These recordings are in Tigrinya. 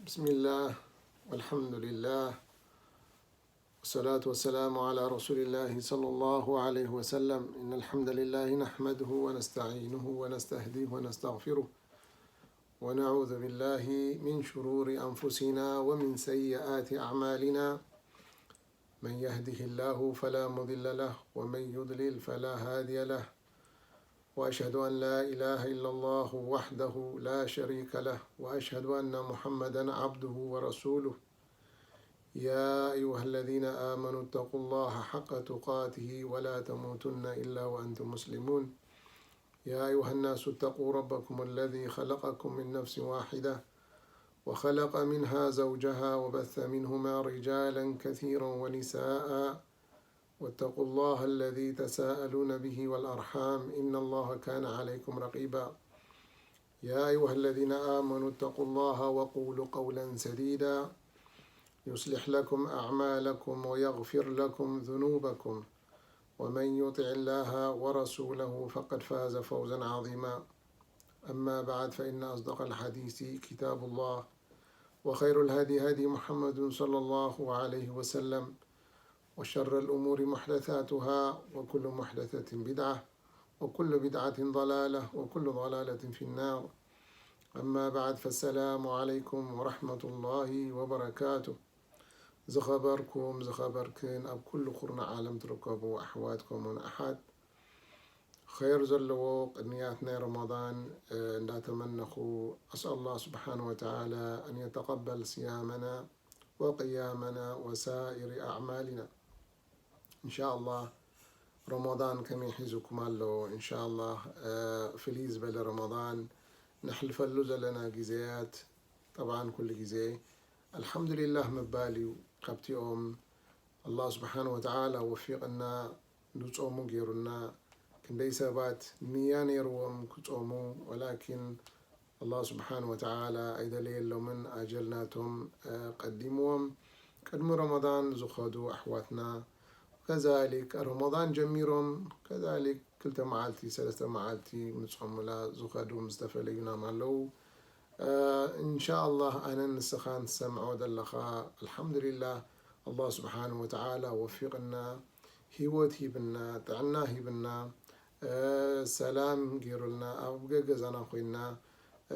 بسم الله، والحمد لله، والصلاة والسلام على رسول الله صلى الله عليه وسلم. إن الحمد لله نحمده ونستعينه ونستهديه ونستغفره، ونعوذ بالله من شرور أنفسنا ومن سيئات أعمالنا. من يهده الله فلا مضل له، ومن يضلل فلا هادي له. وأشهد أن لا إله إلا الله وحده لا شريك له، وأشهد أن محمدا عبده ورسوله. يا أيها الذين آمنوا اتقوا الله حق تقاته ولا تموتن إلا وأنتم مسلمون. يا أيها الناس اتقوا ربكم الذي خلقكم من نفس واحدة وخلق منها زوجها وبث منهما رجالا كثيرا ونساء، واتقوا الله الذي تساءلون به والأرحام، إن الله كان عليكم رقيبا. يا أيها الذين آمنوا اتقوا الله وقولوا قولا سديدا يصلح لكم أعمالكم ويغفر لكم ذنوبكم، ومن يطع الله ورسوله فقد فاز فوزا عظيما. أما بعد، فإن أصدق الحديث كتاب الله، وخير الهدي هدي محمد صلى الله عليه وسلم، وشر الأمور محدثاتها، وكل محدثة بدعة، وكل بدعة ضلالة، وكل ضلالة في النار. أما بعد، فالسلام عليكم ورحمة الله وبركاته. ዝኸበርኩም ዝኸበርክን ኣብ ኩሉ ኩርናዕ ዓለም ትርከቡ ኣሕዋት ከምኡውን ኣሓት፣ ኸይር ዘለዎ ቅንያት ናይ ረመዳን፣ እ፣ እንዳተመነኹ፣ أسأل الله سبحانه وتعالى أن يتقبل صيامنا وقيامنا وسائر أعمالنا. إن شاء الله رمضان ከመይ ሒዙኩም ኣሎ؟ إن شاء الله፣ እ፣ ፍልይ ዝበለ ረመዳን ነሕልፈሉ ዘለና ግዜያት፣ طبعا ኩሉ ግዜ ኣልሓምዱሊላህ ምባል እዩ። ካብቲኦም ኣላህ ስብሓን ወተዓላ ወፊቕና፣ ንጾሙ ገይሩና። ክንደይ ሰባት ንያ ነይርዎም ክጾሙ፣ ወላኪን ኣላህ ስብሓን ወተዓላ ኣይደለየሎምን፣ ኣጀል ናቶም፣ እ፣ ቀዲምዎም። ቅድሚ ረመዳን ዝኸዱ ኣሕዋትና፣ ከዛሊክ ረመዳን ጀሚሮም፣ ከዛሊክ ክልተ መዓልቲ፣ ሰለስተ መዓልቲ ምጾሙላ ዝኸዱ ምስ ተፈለዩናም ኣለዉ። እ፣ እንሻኣላህ ኣነን ንስኻን ትሰምዖ ዘለኻ፣ ኣልሓምዱሊላህ፣ ኣላህ ስብሓን ወተዓላ ወፊቕና፣ ህይወት ሂብና፣ ጥዕና ሂብና፣ እ፣ ሰላም ገይሩልና፣ ኣብ ገገዛና ኮይንና፣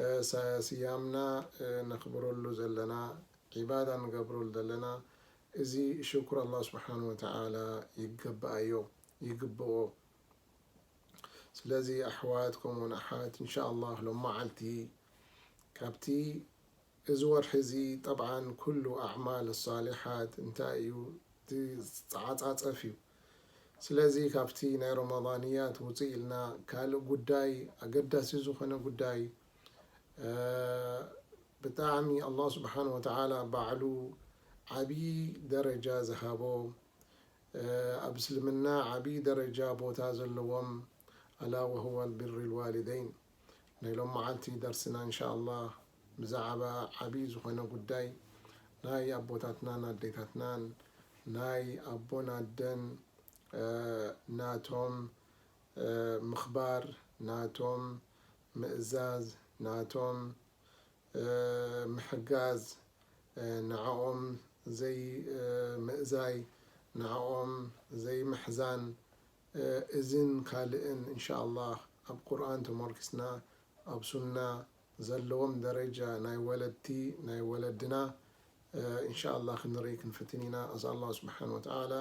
እ፣ ሰ-፣ ስያምና፣ እ፣ ነኽብረሉ ዘለና፣ ዒባዳ ንገብረሉ ዘለና፣ እዚ ሽኩር ኣላህ ስብሓን ወተዓላ ይገበኣዮ፣ ይግብኦ። ስለዚ ኣሕዋት ከምኡውን ኣሓት፣ እንሻኣላህ ሎም መዓልቲ ካብቲ እዚ ወርሒ እዚ ጠብዓን ኩሉ ኣዕማል ሳሊሓት እንታይ እዩ? እቲ ዝተዓጻጸፍ እዩ። ስለዚ ካብቲ ናይ ረመዳንያት ውፅእ ኢልና ካልእ ጉዳይ፣ ኣገዳሲ ዝኾነ ጉዳይ፣ እ፣ ብጣዕሚ ኣላህ ስብሓን ወተዓላ ባዕሉ ዓብዪ ደረጃ ዝሃቦ፣ እ፣ ኣብ እስልምና ዓብዪ ደረጃ ቦታ ዘለዎም፣ ኣላ ወሁወ ቢር ልዋሊደይን። ናይ ሎም መዓልቲ ደርስና እንሻኣላህ ብዛዕባ ዓብዪ ዝኾነ ጉዳይ ናይ ኣቦታትናን ኣዴታትናን፣ ናይ ኣቦን ኣደን፣ እ፣ ናቶም፣ እ፣ ምኽባር፣ ናቶም ምእዛዝ፣ ናቶም፣ እ፣ ምሕጋዝ፣ እ፣ ንዕኦም ዘይ-፣ እ፣ ምእዛይ፣ ንዕኦም ዘይምሕዛን፣ እ፣ እዝን ካልእን እንሻኣላህ ኣብ ቁርኣን ተመርኪስና፣ ኣብ ሱና ዘለዎም ደረጃ ናይ ወለድቲ፣ ናይ ወለድና፣ እ፣ እንሻኣላህ ክንርኢ ክንፍትን ኢና። ኣስኣል ኣላህ ስብሓን ወተዓላ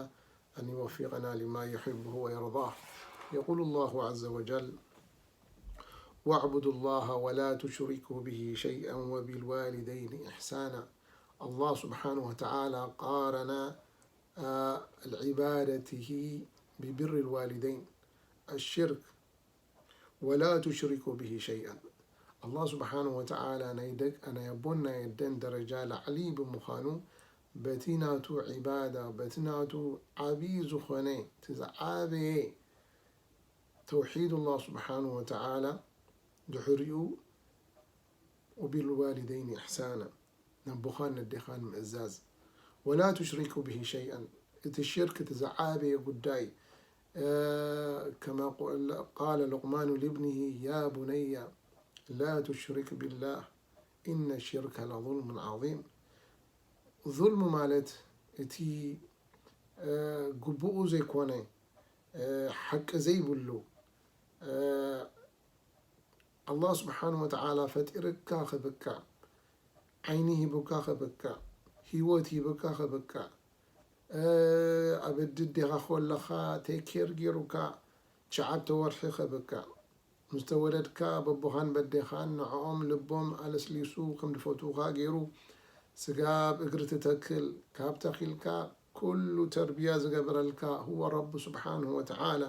ኣን ይወፊቀና ሊማ ዩሕብሁ ወየርዳህ። የቁሉ ላሁ ዐዘ ወጀል፣ واعبدوا الله ولا تشركوا به شيئا وبالوالدين إحسانا. الله سبحانه وتعالى قارن، آه، العبادته ببر الوالدين. الشرك، ولا تشركوا به شيئا. الله سبحانه وتعالى ናይ ደግ-፣ ናይ ኣቦን ናይ ኣደን ደረጃ ላዕሊ ብምዃኑ፣ በቲ ናቱ ዒባዳ፣ በቲ ናቱ ዓብዪ ዝኾነ፣ እቲ ዝዓበየ ተውሒድ ኣላህ ስብሓንሁ ወተዓላ፣ ድሕሪኡ፣ وبالوالدين إحسانا፣ ነቦኻን ነዴኻን ምእዛዝ። ولا تشركوا به شيئا، እቲ ሽርክ፣ እቲ ዝዓበየ ጉዳይ፣ እ፣ كما قال لقمان لابنه يا بني لا تشرك بالله إن الشرك لظلم عظيم። ظلم ማለት እቲ ግቡኡ ዘይኮነ፣ ሓቂ ዘይብሉ፣ ኣላህ ስብሓን ወተዓላ ፈጢርካ ከብቅዕ፣ ዓይኒ ሂቡካ ከብቅዕ፣ ህይወት ሂቡካ ከብቅዕ፣ ኣብ ኣደኻ ከለኻ ቴኬር ገይሩካ ትሽዓተ ወርሒ ከብቅዕ፣ ምስ ተወለድካ በቦኻን በዴኻን ንዕኦም ልቦም ኣለስሊሱ ከም ዝፈትዉኻ ገይሩ፣ ስጋብ እግሪ ትተክል ካብ ተኺልካ ኩሉ ተርቢያ ዝገበረልካ ሁወ ረቡ ስብሓንሁ ወተዓላ።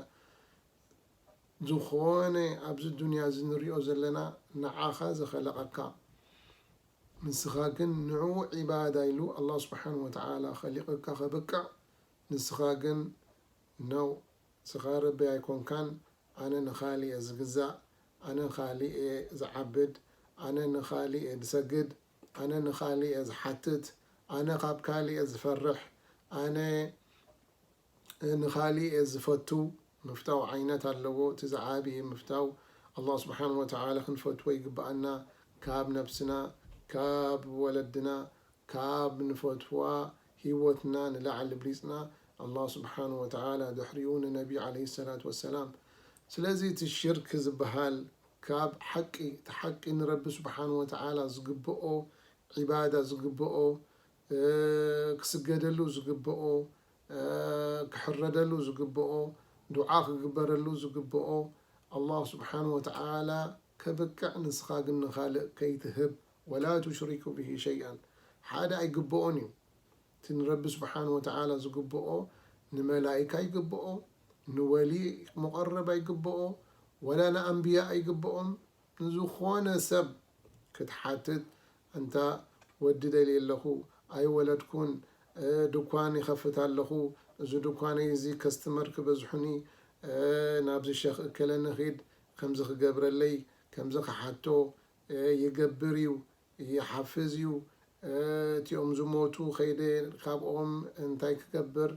ዝኾነ ኣብዚ ዱንያ እዚ ንሪኦ ዘለና ንዓኻ ዝኸለቐካ፣ ንስኻ ግን ንዕኡ ዒባዳ ኢሉ ኣላህ ስብሓን ወተዓላ ኸሊቐካ ኸበቅዕ፣ ንስኻ ግን ነው፣ ንስኻ ረቢ ኣይኮንካን፣ ኣነ ንኻሊእ እየ ዝግዛእ፣ ኣነ ንኻሊእ እየ ዝዓብድ፣ ኣነ ንኻሊእ እየ ዝሰግድ፣ ኣነ ንኻሊእ እየ ዝሓትት፣ ኣነ ካብ ካሊእ እየ ዝፈርሕ፣ ኣነ ንኻሊእ እየ ዝፈቱ። ምፍታው ዓይነት ኣለዎ። እቲ ዝዓብየ ምፍታው ኣላህ ስብሓን ወተዓላ ክንፈትዎ ይግብኣና። ካብ ነብስና፣ ካብ ወለድና፣ ካብ ንፈትዋ ህይወትና ንላዕሊ ብሊፅና ኣላህ ስብሓን ወተዓላ ድሕሪኡ ንነቢ ዓለይሂ ሰላቱ ወሰላም። ስለዚ እቲ ሽርክ ዝበሃል ካብ ሓቂ፣ እቲ ሓቂ ንረቢ ስብሓን ወተዓላ ዝግብኦ ዒባዳ ዝግብኦ፣ ክስገደሉ ዝግብኦ፣ ክሕረደሉ ዝግብኦ፣ ዱዓ ክግበረሉ ዝግብኦ ኣላህ ስብሓን ወተዓላ ከብቅዕ፣ ንስኻ ግን ንኻልእ ከይትህብ። ወላ ቱሽሪኩ ብሂ ሸይኣን። ሓደ ኣይግብኦን እዩ። እቲ ንረቢ ስብሓን ወተዓላ ዝግብኦ ንመላኢካ ይግብኦ፣ ንወሊ ሙቐረብ ኣይግብኦ፣ ወላ ንኣንብያ ኣይግብኦም። ንዝኾነ ሰብ ክትሓትት፣ ኣንታ ወዲ ደልየ ኣለኹ፣ ኣይወለድኩን፣ እ፣ ድኳን ይኸፍት ኣለኹ፣ እዚ ድኳነይ እዚ ከስትመር ክበዝሑኒ፣ እ፣ ናብዚ ሸኽ እከለ ንኺድ፣ ከምዚ ክገብረለይ፣ ከምዚ ክሓቶ፣ እ፣ ይገብር እዩ፣ ይሓፍዝ እዩ። እ፣ እቲኦም ዝሞቱ ኸይደ ካብኦም እንታይ ክገብር፣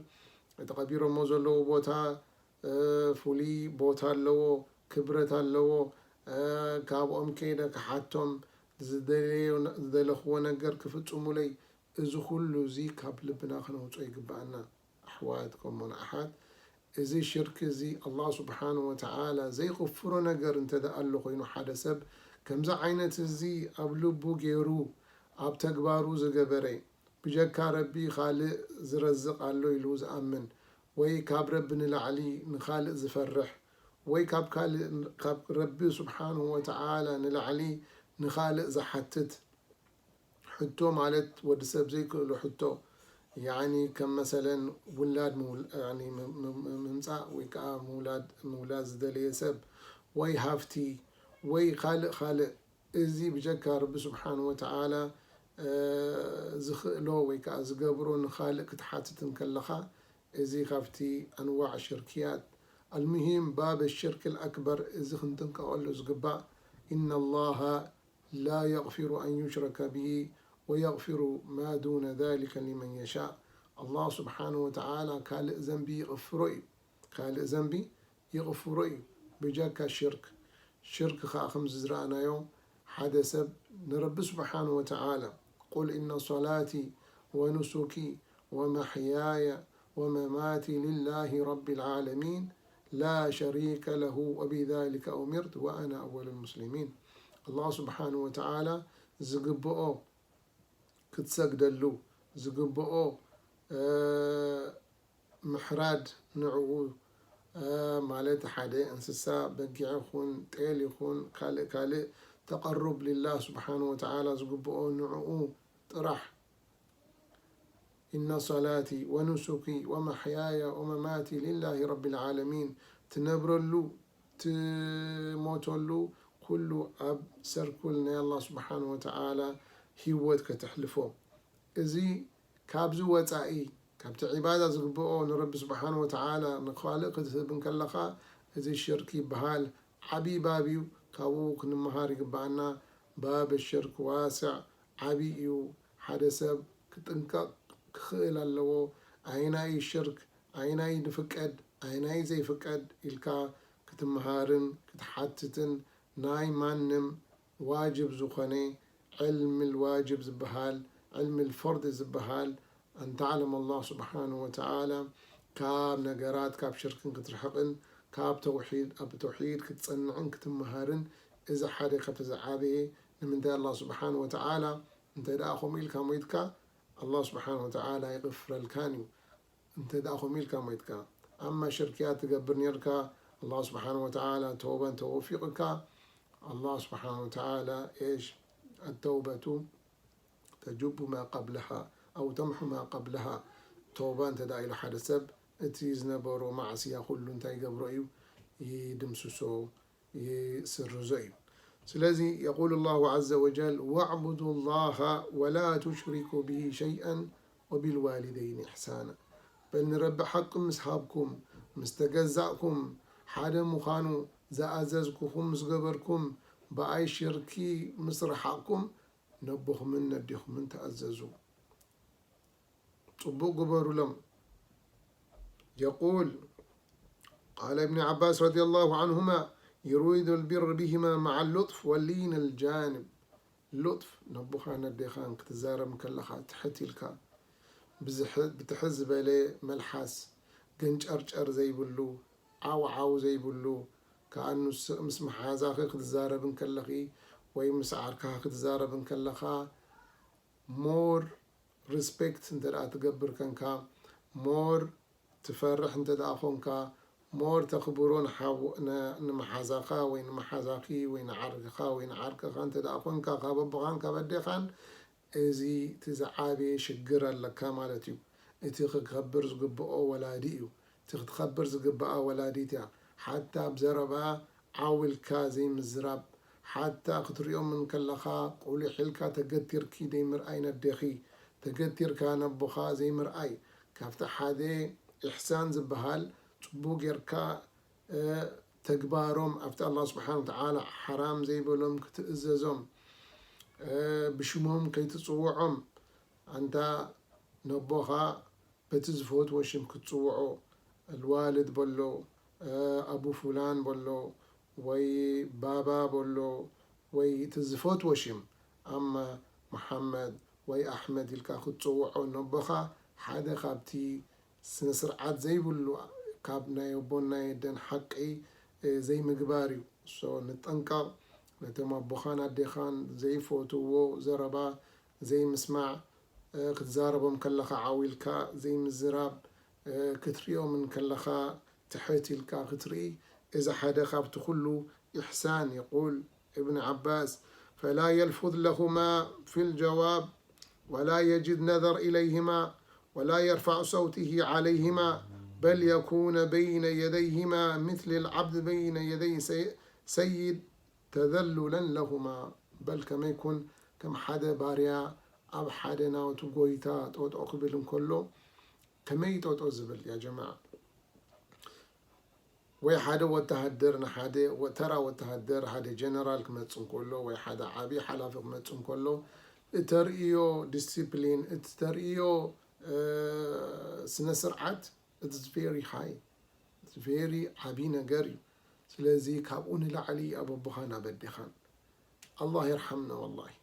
እቲ ቀቢሮሞ ዘለዉ ቦታ፣ እ፣ ፍሉይ ቦታ ኣለዎ፣ ክብረት ኣለዎ። እ፣ ካብኦም ከይደ ክሓቶም፣ ዝደለዮ-፣ ዝደለኽዎ ነገር ክፍጽሙለይ። እዚ ኩሉ እዚ ካብ ልብና ክነውፅኦ ይግብኣና። ኣሕዋት፣ ከሞን ኣሓት፣ እዚ ሽርክ እዚ ኣላህ ስብሓን ወተዓላ ዘይቕፍሮ ነገር እንተ ደኣ ኣሎ ኮይኑ፣ ሓደ ሰብ ከምዚ ዓይነት እዚ ኣብ ልቡ ገይሩ ኣብ ተግባሩ ዝገበረ፣ ብጀካ ረቢ ካልእ ዝረዝቕ ኣሎ ኢሉ ዝኣምን፣ ወይ ካብ ረቢ ንላዕሊ ንኻልእ ዝፈርሕ፣ ወይ ካብ ካልእ፣ ካብ ረቢ ስብሓንሁ ወተዓላ ንላዕሊ ንኻልእ ዝሓትት፣ ሕቶ ማለት ወዲ ሰብ ዘይክእሎ ሕቶ፣ ያኒ ከም መሰለን ውላድ ምውል-፣ ያኒ ም-፣ ም-፣ ም-፣ ምምጻእ ወይ ከዓ ምውላድ፣ ምውላድ ዝደለየ ሰብ ወይ ሃፍቲ ወይ ካልእ ካልእ፣ እዚ ብጀካ ረቢ ስብሓን ወተዓላ፣ እ፣ ዝኽእሎ ወይ ከዓ ዝገብሮ ንኻልእ ክትሓትት እንከለኻ፣ እዚ ካብቲ ኣንዋዕ ሽርክያት። ኣልሙሂም፣ ባብ ሽርክ ኣልኣክበር፣ እዚ ክንጥንቀቐሉ ዝግባእ። ኢነ ላሃ ላ የግፊሩ ኣን ዩሽረከ ብሂ ወየግፊሩ ማ ዱነ ዛሊከ ሊመን የሻእ። ኣላህ ስብሓንሁ ወተዓላ ካልእ ዘንቢ ይቕፍሮ እዩ። ካልእ ዘንቢ ይቕፍሮ እዩ። ብጀካ ሽርክ። ሽርክ ኸዓ ከምዚ ዝረኣናዮ፣ ሓደ ሰብ ንረቢ ስብሓንሁ ወተዓላ፣ ቁል ኢነ ሶላቲ ወኑሱኪ ወመሕያየ ወመማቲ ሊላሂ ረቢ ልዓለሚን ላ ሸሪከ ለሁ ወቢዛሊከ ኡሚርት ወኣና ኣወሉ ልሙስሊሚን። ኣላህ ስብሓንሁ ወተዓላ ዝግብኦ ክትሰግደሉ ዝግብኦ፣ እ፣ ምሕራድ ንዕኡ፣ እ፣ ማለት ሓደ እንስሳ፣ በጊዕ ይኹን፣ ጤል ይኹን፣ ካልእ ካልእ ተቐሩብ ሊላህ ስብሓንሁ ወተዓላ ዝግብኦ ንዕኡ ጥራሕ። ኢነ ሶላቲ ወኑሱኪ ወመሕያየ ወመማቲ ሊላሂ ረቢ ልዓለሚን። ትነብረሉ፣ ትሞተሉ፣ ኩሉ ኣብ ሰርኩል ናይ ኣላህ ስብሓንሁ ወተዓላ ህይወት ከተሕልፎ። እዚ ካብዚ ወጻኢ፣ ካብቲ ዒባዳ ዝግብኦ ንረቢ ስብሓንሁ ወተዓላ ንኻልእ ክትህብ እንከለኻ፣ እዚ ሽርክ ይበሃል። ዓብዪ ባብ እዩ። ካብኡ ክንመሃር ይግብኣና። ባብ ሽርክ ዋስዕ፣ ዓብዪ እዩ። ሓደ ሰብ ክጥንቀቕ ክኽእል ኣለዎ። ኣይናይ ሽርክ፣ ኣይናይ ንፍቀድ፣ ኣይናይ ዘይፍቀድ ኢልካ ክትመሃርን ክትሓትትን ናይ ማንም ዋጅብ ዝኾነ ዕልሚ ልዋጅብ ዝበሃል፣ ዕልሚ ልፈርድ ዝበሃል፣ ኣን ተዕለም ኣላህ ስብሓንሁ ወተዓላ ካብ ነገራት፣ ካብ ሽርክን ክትርሕቕን፣ ካብ ተውሒድ፣ ኣብ ተውሒድ ክትጸንዕን ክትመሃርን፣ እዚ ሓደ ካብቲ ዝዓበየ። ንምንታይ ኣላህ ስብሓንሁ ወተዓላ እንተ ደኣ ከምኡ ኢልካ ሞይትካ፣ ኣላህ ስብሓንሁ ወተዓላ ይቕፍረልካን እዩ። እንተ ደኣ ከምኡ ኢልካ ሞይትካ። ኣማ ሽርክያት ትገብር ኔርካ፣ ኣላህ ስብሓንሁ ወተዓላ ተውባ እንተ ወፊቕካ፣ ኣላህ ስብሓንሁ ወተዓላ፣ ኤሽ፣ ኣተውበቱ ተጅቡ ማ ቀብለሃ ኣው ተምሑ ማ ቀብለሃ። ተውባ እንተ ደኣ ኢሉ ሓደ ሰብ፣ እቲ ዝነበሮ ማዕስያ ኩሉ እንታይ ይገብሮ እዩ? ይድምስሶ፣ ይስርዞ እዩ። ስለዚ የቁል ላሁ ዐዘ ወጀል፣ "ወዕቡዱ ላሃ ወላ ቱሽሪኩ ብሂ ሸይአን ወቢልዋሊደይን ኢሕሳና።" በል ንረቢ ሓቂ ምስ ሃብኩም፣ ምስ ተገዛእኩም፣ ሓደ ምዃኑ ዝኣዘዝኩኹም ምስ ገበርኩም፣ ብኣይ ሽርኪ ምስ ረሓቕኩም፣ ነቦኹምን ነዴኹምን ተኣዘዙ። ጽቡቕ ግበሩሎም። የቁል ቃለ እብኒ ዓባስ ረዲየላሁ ዐንሁማ፣ ዩሪዱ ልቢር ቢሂማ መዓ ሉጥፍ ወሊን ልጃንብ። ሉጥፍ፣ ነቦኻን ኣዴኻን ክትዛረብ ከለኻ ትሕት ኢልካ፣ ብዝሕ-፣ ብትሕት ዝበለ መልሓስ፣ ገንጨርጨር ዘይብሉ፣ ዓው ዓው ዘይብሉ፣ ከኣኑ ስቕ ምስ መሓዛኺ ክትዛረብ እንከለኺ ወይ ምስ ዓርክኻ ክትዛረብ እንከለኻ፣ ሞር ሪስፔክት እንተ ደኣ ትገብር ከንካ፣ ሞር ትፈርሕ እንተ ደኣ ኾንካ፣ ሞር ተኽብሮ ንሓው-፣ ን-፣ ንመሓዛኻ ወይ ንመሓዛኺ ወይ ንዓርክኻ ወይ ንዓርክኻ እንተ ደኣ ኾንካ፣ ካብ ኣቦኻን ካብ ኣዴኻን፣ እዚ እቲ ዝዓበየ ሽግር ኣለካ ማለት እዩ። እቲ ክከብር ዝግብኦ ወላዲ እዩ። እቲ ክትከብር ዝግብኣ ወላዲት እያ። ሓታ ኣብ ዘረባ ዓው ኢልካ ዘይምዝራብ፣ ሓታ ክትሪኦም እንከለኻ ቁሊሕ ኢልካ ተገቲርኪ ዘይምርኣይ ነዴኺ፣ ተገቲርካ ነቦኻ ዘይምርኣይ፣ ካብቲ ሓደ ኢሕሳን ዝበሃል ጽቡቕ ጌርካ፣ እ፣ ተግባሮም ኣብቲ ኣላህ ስብሓን ወተዓላ ሓራም ዘይበሎም ክትእዘዞም፣ እ፣ ብሽሞም ከይትጽውዖም፣ ኣንታ ነቦኻ በቲ ዝፈትዎ ሽም ክትጽውዖ፣ ኣልዋልድ በሎ፣ እ፣ ኣቡ ፉላን በሎ፣ ወይ ባባ በሎ፣ ወይ እቲ ዝፈትዎ ሽም፣ ኣማ መሓመድ ወይ ኣሕመድ ኢልካ ክትጽውዖ ነቦኻ ሓደ ካብቲ ስነ ስርዓት ዘይብሉ፣ ካብ ናይ ኣቦን ናይ ኣደን ሓቂ፣ እ፣ ዘይምግባር እዩ። ሶ ንጠንቀቕ። ነቶም ኣቦኻን ኣዴኻን ዘይፈትውዎ ዘረባ ዘይምስማዕ፣ እ፣ ክትዛረቦም ከለኻ ዓው ኢልካ ዘይምዝራብ፣ እ፣ ክትሪኦም እንከለኻ ትሕት ኢልካ ክትርኢ፣ እዚ ሓደ ካብቲ ኩሉ ኢሕሳን። የቁል እብን ዓባስ፣ ፈላ የልፉዝ ለሁማ ፊል ጀዋብ ወላ የጅድ ነዘር ኢለይሂማ ወላ የርፋዕ ሰውቲሂ ዓለይሂማ በል የኩነ በይነ የደይሂማ ምስል ልዓብድ በይነ የደይ ሰይ-፣ ሰይድ ተዘሉለን ለሁማ። በል ከመይ ኩን ከም ሓደ ባርያ ኣብ ሓደ ናቱ ጎይታ ጦጦ ክብል እንከሎ ከመይ ጦጦ ዝብል ያ ጀማዓ? ወይ ሓደ ወተሃደር ንሓደ ወ-፣ ተራ ወተሃደር፣ ሓደ ጀነራል ክመጽእ እንከሎ ወይ ሓደ ዓቢ ሓላፊ ክመጽእ እንከሎ፣ እተርእዮ ዲሲፕሊን፣ እተርእዮ፣ እ፣ ስነ ስርዓት፣ it's very high፣ it's very ዓቢ ነገር እዩ። ስለዚ ካብኡ ንላዕሊ ኣብ ኣቦኻን ኣብ ኣዴኻን። ኣላህ የርሓምና ወላሂ።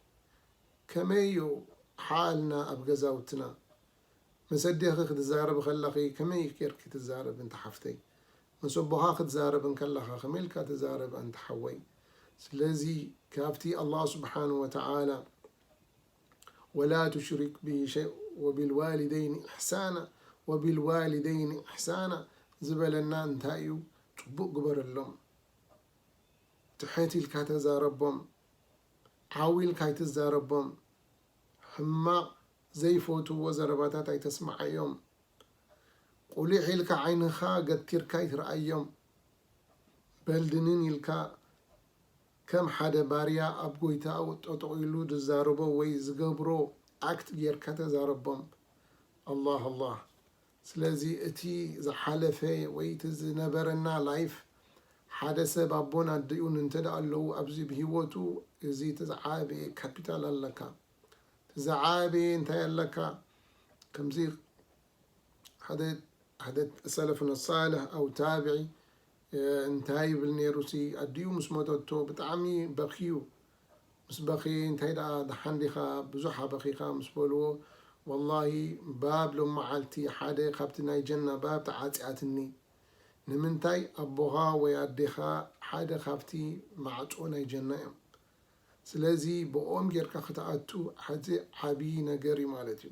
ከመይ እዩ ሓልና ኣብ ገዛውትና? ምስ ኣዴኺ ክትዛረቢ ከለኺ ከመይ ጌርኪ ትዛረቢ ኣንቲ ሓፍተይ? ምስ ኣቦኻ ክትዛረብ እንከለኻ ከመይ ኢልካ ትዛረብ ኣንቲ ሓወይ? ስለዚ ካብቲ ኣላህ ስብሓንሁ ወተዓላ ወላ ቱሽሪክ ብሂ ሸይእ ወቢልዋሊደይን ኢሕሳና፣ ወቢልዋሊደይን ኢሕሳና ዝበለና እንታይ እዩ? ጽቡቕ ግበረሎም። ትሕት ኢልካ ተዛረቦም። ዓው ኢልካ ኣይትዛረቦም። ሕማቕ ዘይፈትውዎ ዘረባታት ኣይተስምዓዮም። ቁሊሕ ኢልካ ዓይንኻ ገቲርካ ኣይትርኣዮም። በል ድንን ኢልካ ከም ሓደ ባርያ ኣብ ጎይታኡ ጠጠው ኢሉ ዝዛረቦ ወይ ዝገብሮ ኣክት ጌርካ ተዛረቦም። ኣላህ፣ ኣላህ። ስለዚ እቲ ዝሓለፈ ወይ እቲ ዝነበረና ላይፍ፣ ሓደ ሰብ ኣቦን ኣዲኡን እንተ ደኣ ኣለዉ ኣብዚ ብህይወቱ፣ እዚ እቲ ዝዓበየ ካፒታል ኣለካ። እቲ ዝዓበየ እንታይ ኣለካ? ከምዚ ሓደ፣ ሓደ ሰለፍና ሳልሕ ኣው ታብዒ፣ እ፣ እንታይ ይብል ነይሩ ሲ፣ ኣዲኡ ምስ ሞተቶ ብጣዕሚ በኽዩ። ምስ በኺ እንታይ ደኣ ደሓን ዲኻ ብዙሕ ኣበኺኻ ምስ በልዎ፣ ወላሂ ባብ ሎም መዓልቲ ሓደ ካብቲ ናይ ጀና ባብ ተዓጽያትኒ። ንምንታይ ኣቦኻ ወይ ኣዴኻ ሓደ ካብቲ ማዕጾ ናይ ጀና እዮም። ስለዚ ብኦም ጌርካ ክትኣቱ ሓዚ ዓብዪ ነገር እዩ ማለት እዩ።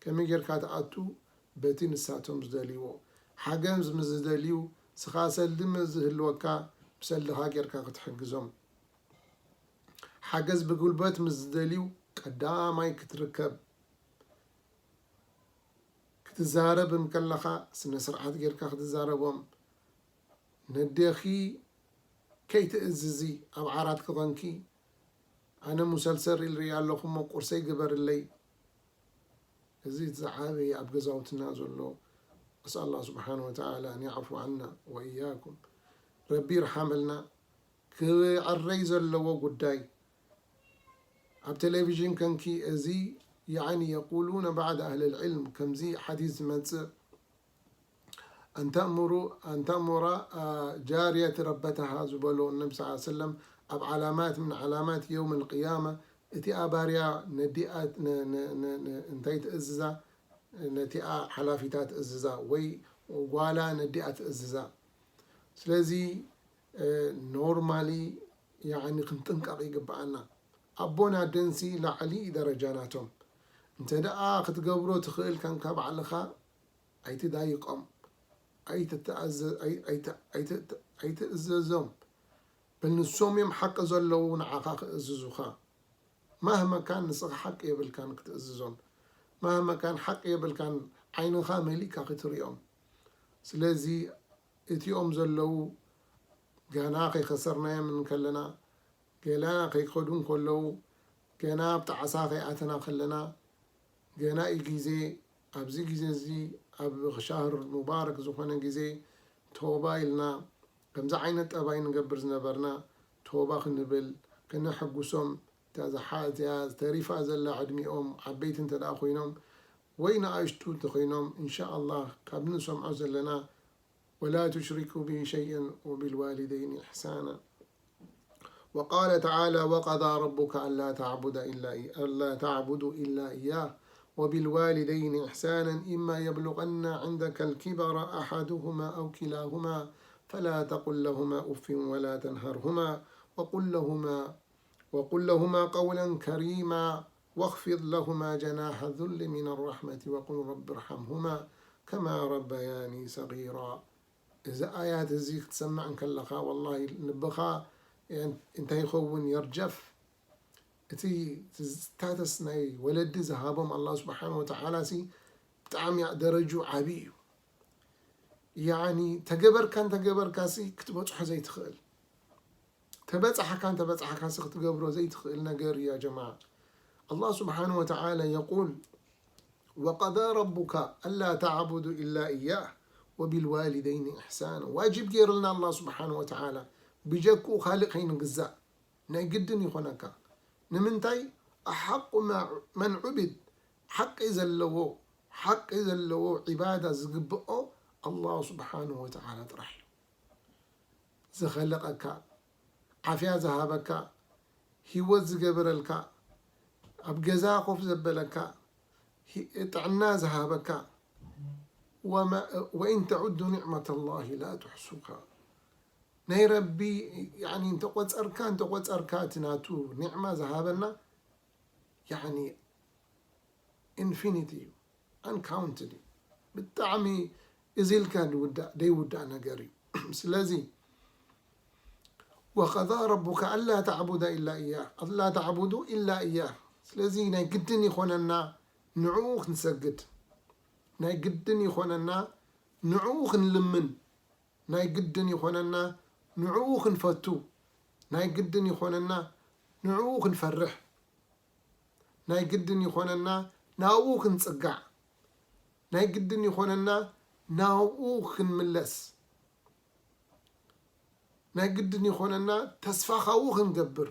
ከመይ ጌርካ ትኣቱ? በቲ ንሳቶም ዝደልይዎ። ሓገዝ ምስ ዝደልዩ ስኻ ሰልዲ ምስ ዝህልወካ ብሰልድኻ ጌርካ ክትሕግዞም። ሓገዝ ብጉልበት ምስ ዝደልዩ ቀዳማይ ክትርከብ። ክትዛረብ እንከለኻ ስነ ስርዓት ጌርካ ክትዛረቦም። ነዴኺ ከይትእዝዚ ኣብ ዓራት ክኾንኪ ኣነ ሙሰልሰል ሪል ሪኣ ኣለኹ እሞ ቁርሰይ ግበርለይ። እዚ ዝዓበየ ኣብ ገዛውትና ዘሎ። أسأل الله سبحانه وتعالى أن يعفو عنا وإياكم. ረቢ ይርሓመልና። ክዕረይ ዘለዎ ጉዳይ ኣብ ቴሌቪዥን ከንኪ እዚ يعني يقولون بعض أهل العلم ከምዚ ሓዲስ ዝመጽእ أن تأمر أن تأمر جارية ربتها ዝበሎ ነቢ صلى الله عليه وسلم ኣብ علامات من علامات يوم القيامة እቲ ኣባርያ ነዲኣ እንታይ ትእዝዛ ነቲኣ ሓላፊታ ትእዝዛ ወይ ጓላ ነዲኣ ትእዝዛ። ስለዚ normally يعني ክንጥንቀቕ ይግብኣና። ኣቦን ኣደንሲ ላዕሊ ደረጃ ናቶም። እንተ ደኣ ክትገብሮ ትኽእል ከንካ ባዕልኻ ኣይትዳይቆም፣ ኣይትእዘዞም። በል ንሶም እዮም ሓቂ ዘለዉ ንዓኻ ክእዝዙኻ። ማህመካን ንስኻ ሓቂ የብልካን ክትእዝዞም። ማህመካን ሓቂ የብልካን ዓይንኻ መሊእካ ክትሪኦም። ስለዚ እቲኦም ዘለዉ ገና ከይኸሰርናዮም እንከለና፣ ገና ከይከዱ እንከለዉ፣ ገና ኣብ ጣዕሳ ከይኣተና ከለና፣ ገና እዩ ግዜ። ኣብዚ ግዜ እዚ ኣብ ሻህር ሙባረክ ዝኾነ ግዜ ተውባ ኢልና ከምዚ ዓይነት ጠባይ ንገብር ዝነበርና ተውባ ክንብል፣ ክነሐጉሶም፣ እታ ዝሓ-፣ እዚኣ ዝተሪፋ ዘላ ዕድሚኦም ዓበይቲ እንተ ደኣ ኮይኖም ወይ ንኣሽቱ እንተኾይኖም፣ እንሻ ኣላህ ካብ ንሰምዖ ዘለና ولا تشركوا به شيئا وبالوالدين إحسانا. وقال تعالى: وقضى ربك ألا تعبد إلا إي-، ألا تعبدوا إلا إياه وبالوالدين إحسانا إما يبلغن عندك الكبر أحدهما أو كلاهما فلا تقل لهما أف ولا تنهرهما وقل لهما وقل لهما قولا كريما واخفض لهما جناح الذل من الرحمة وقل رب ارحمهما كما ربياني صغيرا. እዚ ኣያት እዚ ክትሰምዕ እንከለኻ ወላሂ ልብኻ እንታይ ይኸውን የርጀፍ። እቲ ስታተስ ናይ ወለዲ ዝሃቦም ኣላህ ስብሓን ወተዓላ ሲ ብጣዕሚ ደረጁ ዓብዪ እዩ። ያኒ ተገበርካ እንተገበርካ ሲ ክትበፅሖ ዘይትኽእል ተበጻሕካ እንተበጻሕካ ሲ ክትገብሮ ዘይትኽእል ነገር እዩ ያ ጀማዓ። ኣላህ ስብሓን ወተዓላ የቁል وقضى ربك ألا تعبدوا إلا إياه وبالوالدين إحسانا ዋጅብ ገይሩልና ኣላህ ስብሓን ወተዓላ ብጀክኡ ካልእ ከይንግዛእ ናይ ግድን ይኾነካ። ንምንታይ ኣሓቁ መን ዑብድ ሓቂ ዘለዎ ሓቂ ዘለዎ ዒባዳ ዝግብኦ ኣላህ ስብሓን ወተዓላ ጥራሕ እዩ። ዝኸለቐካ ዓፍያ ዝሃበካ ህይወት ዝገበረልካ ኣብ ገዛ ኮፍ ዘበለካ ጥዕና ዝሃበካ وإن تعدوا نعمة الله لا تحصوها ናይ ረቢ እንተቆፀርካ እንተቆፀርካ እቲ ናቱ ኒዕማ ዝሃበና ኢንፊኒቲ እዩ። Uncounted እዩ። ብጣዕሚ እዚ ኢልካ ዘይውዳእ ነገር እዩ። ስለዚ وقضى ربك ألا تعبد إلا إياه ألا تعبدوا إلا إياه ስለዚ ናይ ግድን ይኾነና ንዕኡ ክንሰግድ ናይ ግድን ይኾነና ንዕኡ ክንልምን ናይ ግድን ይኾነና ንዕኡ ክንፈቱ ናይ ግድን ይኾነና ንዕኡ ክንፈርሕ ናይ ግድን ይኾነና ናብኡ ክንጽጋዕ ናይ ግድን ይኾነና ናብኡ ክንምለስ ናይ ግድን ይኾነና ተስፋ ካብኡ ክንገብር።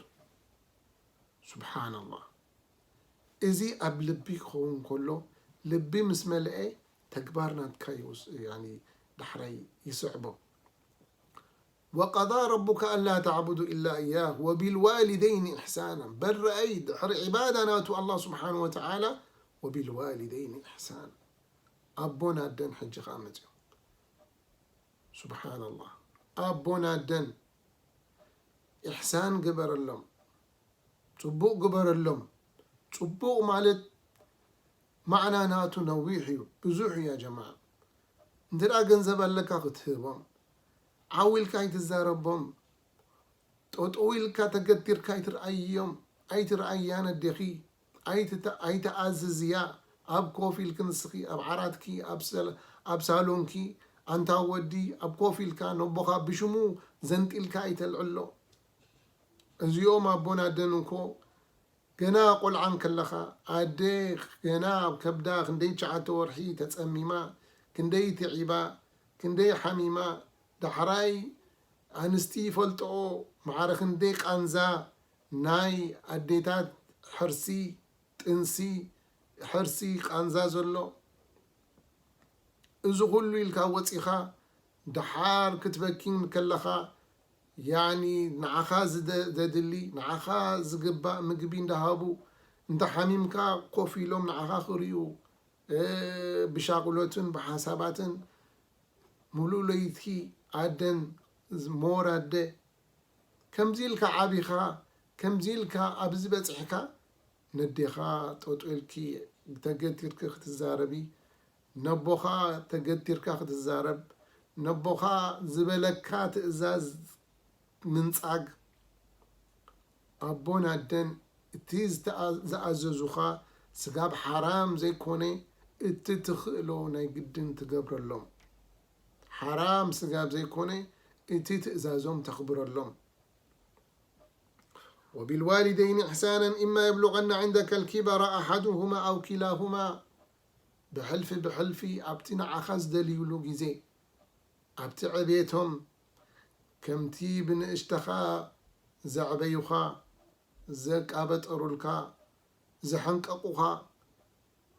ስብሓንላህ እዚ ኣብ ልቢ ክኸውን ከሎ ልቢ ምስ መልአ ተግባር ናትካ ዳሕራይ ይስዕቦ። وقضى ربك ألا تعبدوا إلا إياه وبالوالدين إحسانا. በል ረኣይ፣ ድሕሪ ዒባዳ ናቱ ኣላህ ስብሓን ወተዓላ፣ وبالوالدين إحسانا። ኣቦን ኣደን ሕጂ ኸዓ መፅዮም። ስብሓንላህ። ኣቦን ኣደን ኢሕሳን ግበረሎም፣ ፅቡቕ ግበረሎም። ፅቡቕ ማለት ማዕና ናቱ ነዊሕ እዩ፣ ብዙሕ እዩ ያ ጀማዓ። እንተ ደኣ ገንዘብ ኣለካ ክትህቦም፣ ዓው ኢልካ ኣይትዛረቦም፣ ጠጠው ኢልካ ተገቲርካ ኣይትርኣዮም፣ ኣይትርኣያን ኣዴኺ፣ ኣይትተ-፣ ኣይትኣዝዝያ። ኣብ ኮፍ ኢልኪ ንስኺ፣ ኣብ ዓራትኪ፣ ኣብ ሰል-፣ ኣብ ሳሎንኪ፣ ኣንታ ወዲ ኣብ ኮፍ ኢልካ ነቦኻ ብሽሙ ዘንጢልካ ኣይተልዕሎ። እዚኦም ኣቦን ኣደን እኮ ገና ቆልዓ እንከለኻ፣ ኣደ ገና ኣብ ከብዳ ክንደይ ትሽዓተ ወርሒ ተጸሚማ፣ ክንደይ ትዒባ፣ ክንደይ ሓሚማ፣ ዳሕራይ ኣንስቲ ይፈልጥኦ፣ ማዕረ ክንደይ ቃንዛ ናይ ኣዴታት ሕርሲ፣ ጥንሲ፣ ሕርሲ፣ ቃንዛ ዘሎ። እዚ ኩሉ ኢልካ ወጺኻ፣ ደሓር ክትበኪ እንከለኻ፣ ያኒ ንዓኻ ዝደ-፣ ዘድሊ፣ ንዓኻ ዝግባእ ምግቢ እንዳሃቡ፣ እንተ ሓሚምካ ኮፍ ኢሎም ንዓኻ ክርእዩ፣ እ፣ ብሻቕሎትን ብሓሳባትን፣ ሙሉእ ለይቲ ኣደን ዝ-፣ ሞር ኣደ፣ ከምዚ ኢልካ ዓቢኻ፣ ከምዚ ኢልካ ኣብዚ በጺሕካ፣ ነዴኻ ጠጦ ኢልኪ ተገቲርኪ ክትዛረቢ፣ ነቦኻ ተገቲርካ ክትዛረብ፣ ነቦኻ ዝበለካ ትእዛዝ ምንጻግ። ኣቦን ኣደን እቲ ዝተኣ-፣ ዝኣዘዙኻ ስጋብ ሓራም ዘይኮነ እቲ ትኽእሎ ናይ ግድን ትገብረሎም። ሓራም ስጋብ ዘይኮነ እቲ ትእዛዞም ተኽብረሎም። وبالوالدين إحسانا إما يبلغن عندك الكبر أحدهما أو كلاهما። ብሕልፊ ብሕልፊ ኣብቲ ንዓኻ ዝደልዩሉ ግዜ፣ ኣብቲ ዕቤቶም፣ ከምቲ ብንእሽተኻ ዘዕበዩኻ፣ ዘቃበጠሩልካ፣ ዘሐንቀቑኻ፣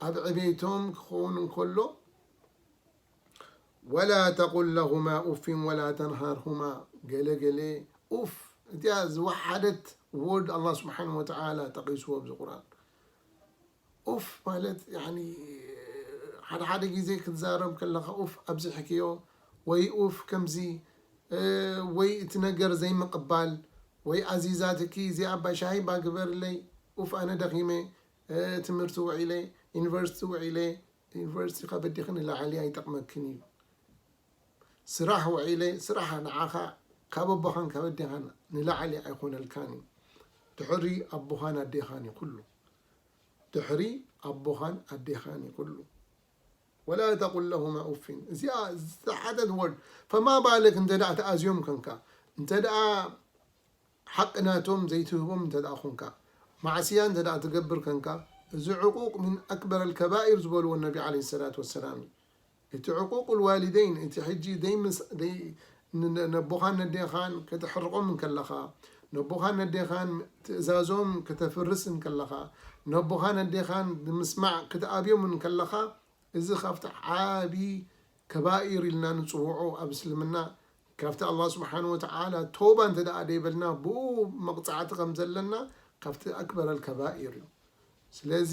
ኣብ ዕቤቶም ክኸውን እንከሎ፣ ولا تقل لهما أف ولا تنهرهما። ገለ ገለ ኡፍ፣ እቲኣ ዝወሓደት ወርድ ኣላህ ስብሓን ወተዓላ ጠቒስዎ ኣብዚ ቁርኣን። ኡፍ ማለት፣ ያኒ፣ ሓደ ሓደ ግዜ ክትዛረብ ከለኻ ኡፍ ኣብዚሕክዮ፣ ወይ ኡፍ ከምዚ፣ እ፣ ወይ እቲ ነገር ዘይምቕባል፣ ወይ ኣዚዛትኪ እዚኣ እባ ሻሂ እባ ግበርለይ፣ ኡፍ ኣነ ደኺመ፣ እ፣ ትምህርቲ ውዒለ፣ ዩኒቨርሲቲ ውዒለ፣ ዩኒቨርሲቲ ከበዲኺ ንላዕሊ ኣይጠቕመክን እዩ። ስራሕ ውዒለ፣ ስራሕ ንዓኻ ካብ ኣቦኻን ካብ ኣዴኻን ንላዕሊ ኣይኾነልካን እዩ። ድሕሪ ኣቦኻን ኣዴኻን እዩ ኩሉ። ድሕሪ ኣቦኻን ኣዴኻን እዩ ኩሉ። ولا تقل لهما أف። እዚኣ ዝተሓተት ወርድ። ፈማ ባለክ እንተ ደኣ ተኣዝዮም ከንካ፣ እንተ ደኣ ሓቂ ናቶም ዘይትህቦም እንተ ደኣ ኾንካ፣ ማዕስያ እንተ ደኣ ትገብር ከንካ፣ እዚ ዕቁቕ ምን ኣክበር ኣልከባኢር ዝበልዎ ነቢ ዓለይሂ ሰላቱ ወሰላም እዩ። እቲ ዕቁቕ ልዋሊደይን፣ እቲ ሕጂ ደይ ምስ-፣ ደይ-፣ ን-፣ ን-፣ ነቦኻን ነዴኻን ከተሕርቖም እንከለኻ፣ ነቦኻን ነዴኻን ትእዛዞም ከተፍርስ እንከለኻ፣ ነቦኻን ነዴኻን ንምስማዕ ክትኣብዮም እንከለኻ፣ እዚ ካብቲ ዓቢ ከባኢር ኢልና ንጽውዖ ኣብ እስልምና፣ ካብቲ ኣላህ ስብሓን ወተዓላ ተውባ እንተ ደኣ ደይበልና፣ ብኡ መቕጻዕቲ ከም ዘለና፣ ካብቲ ኣክበር ኣልከባኢር እዩ። ስለዚ፣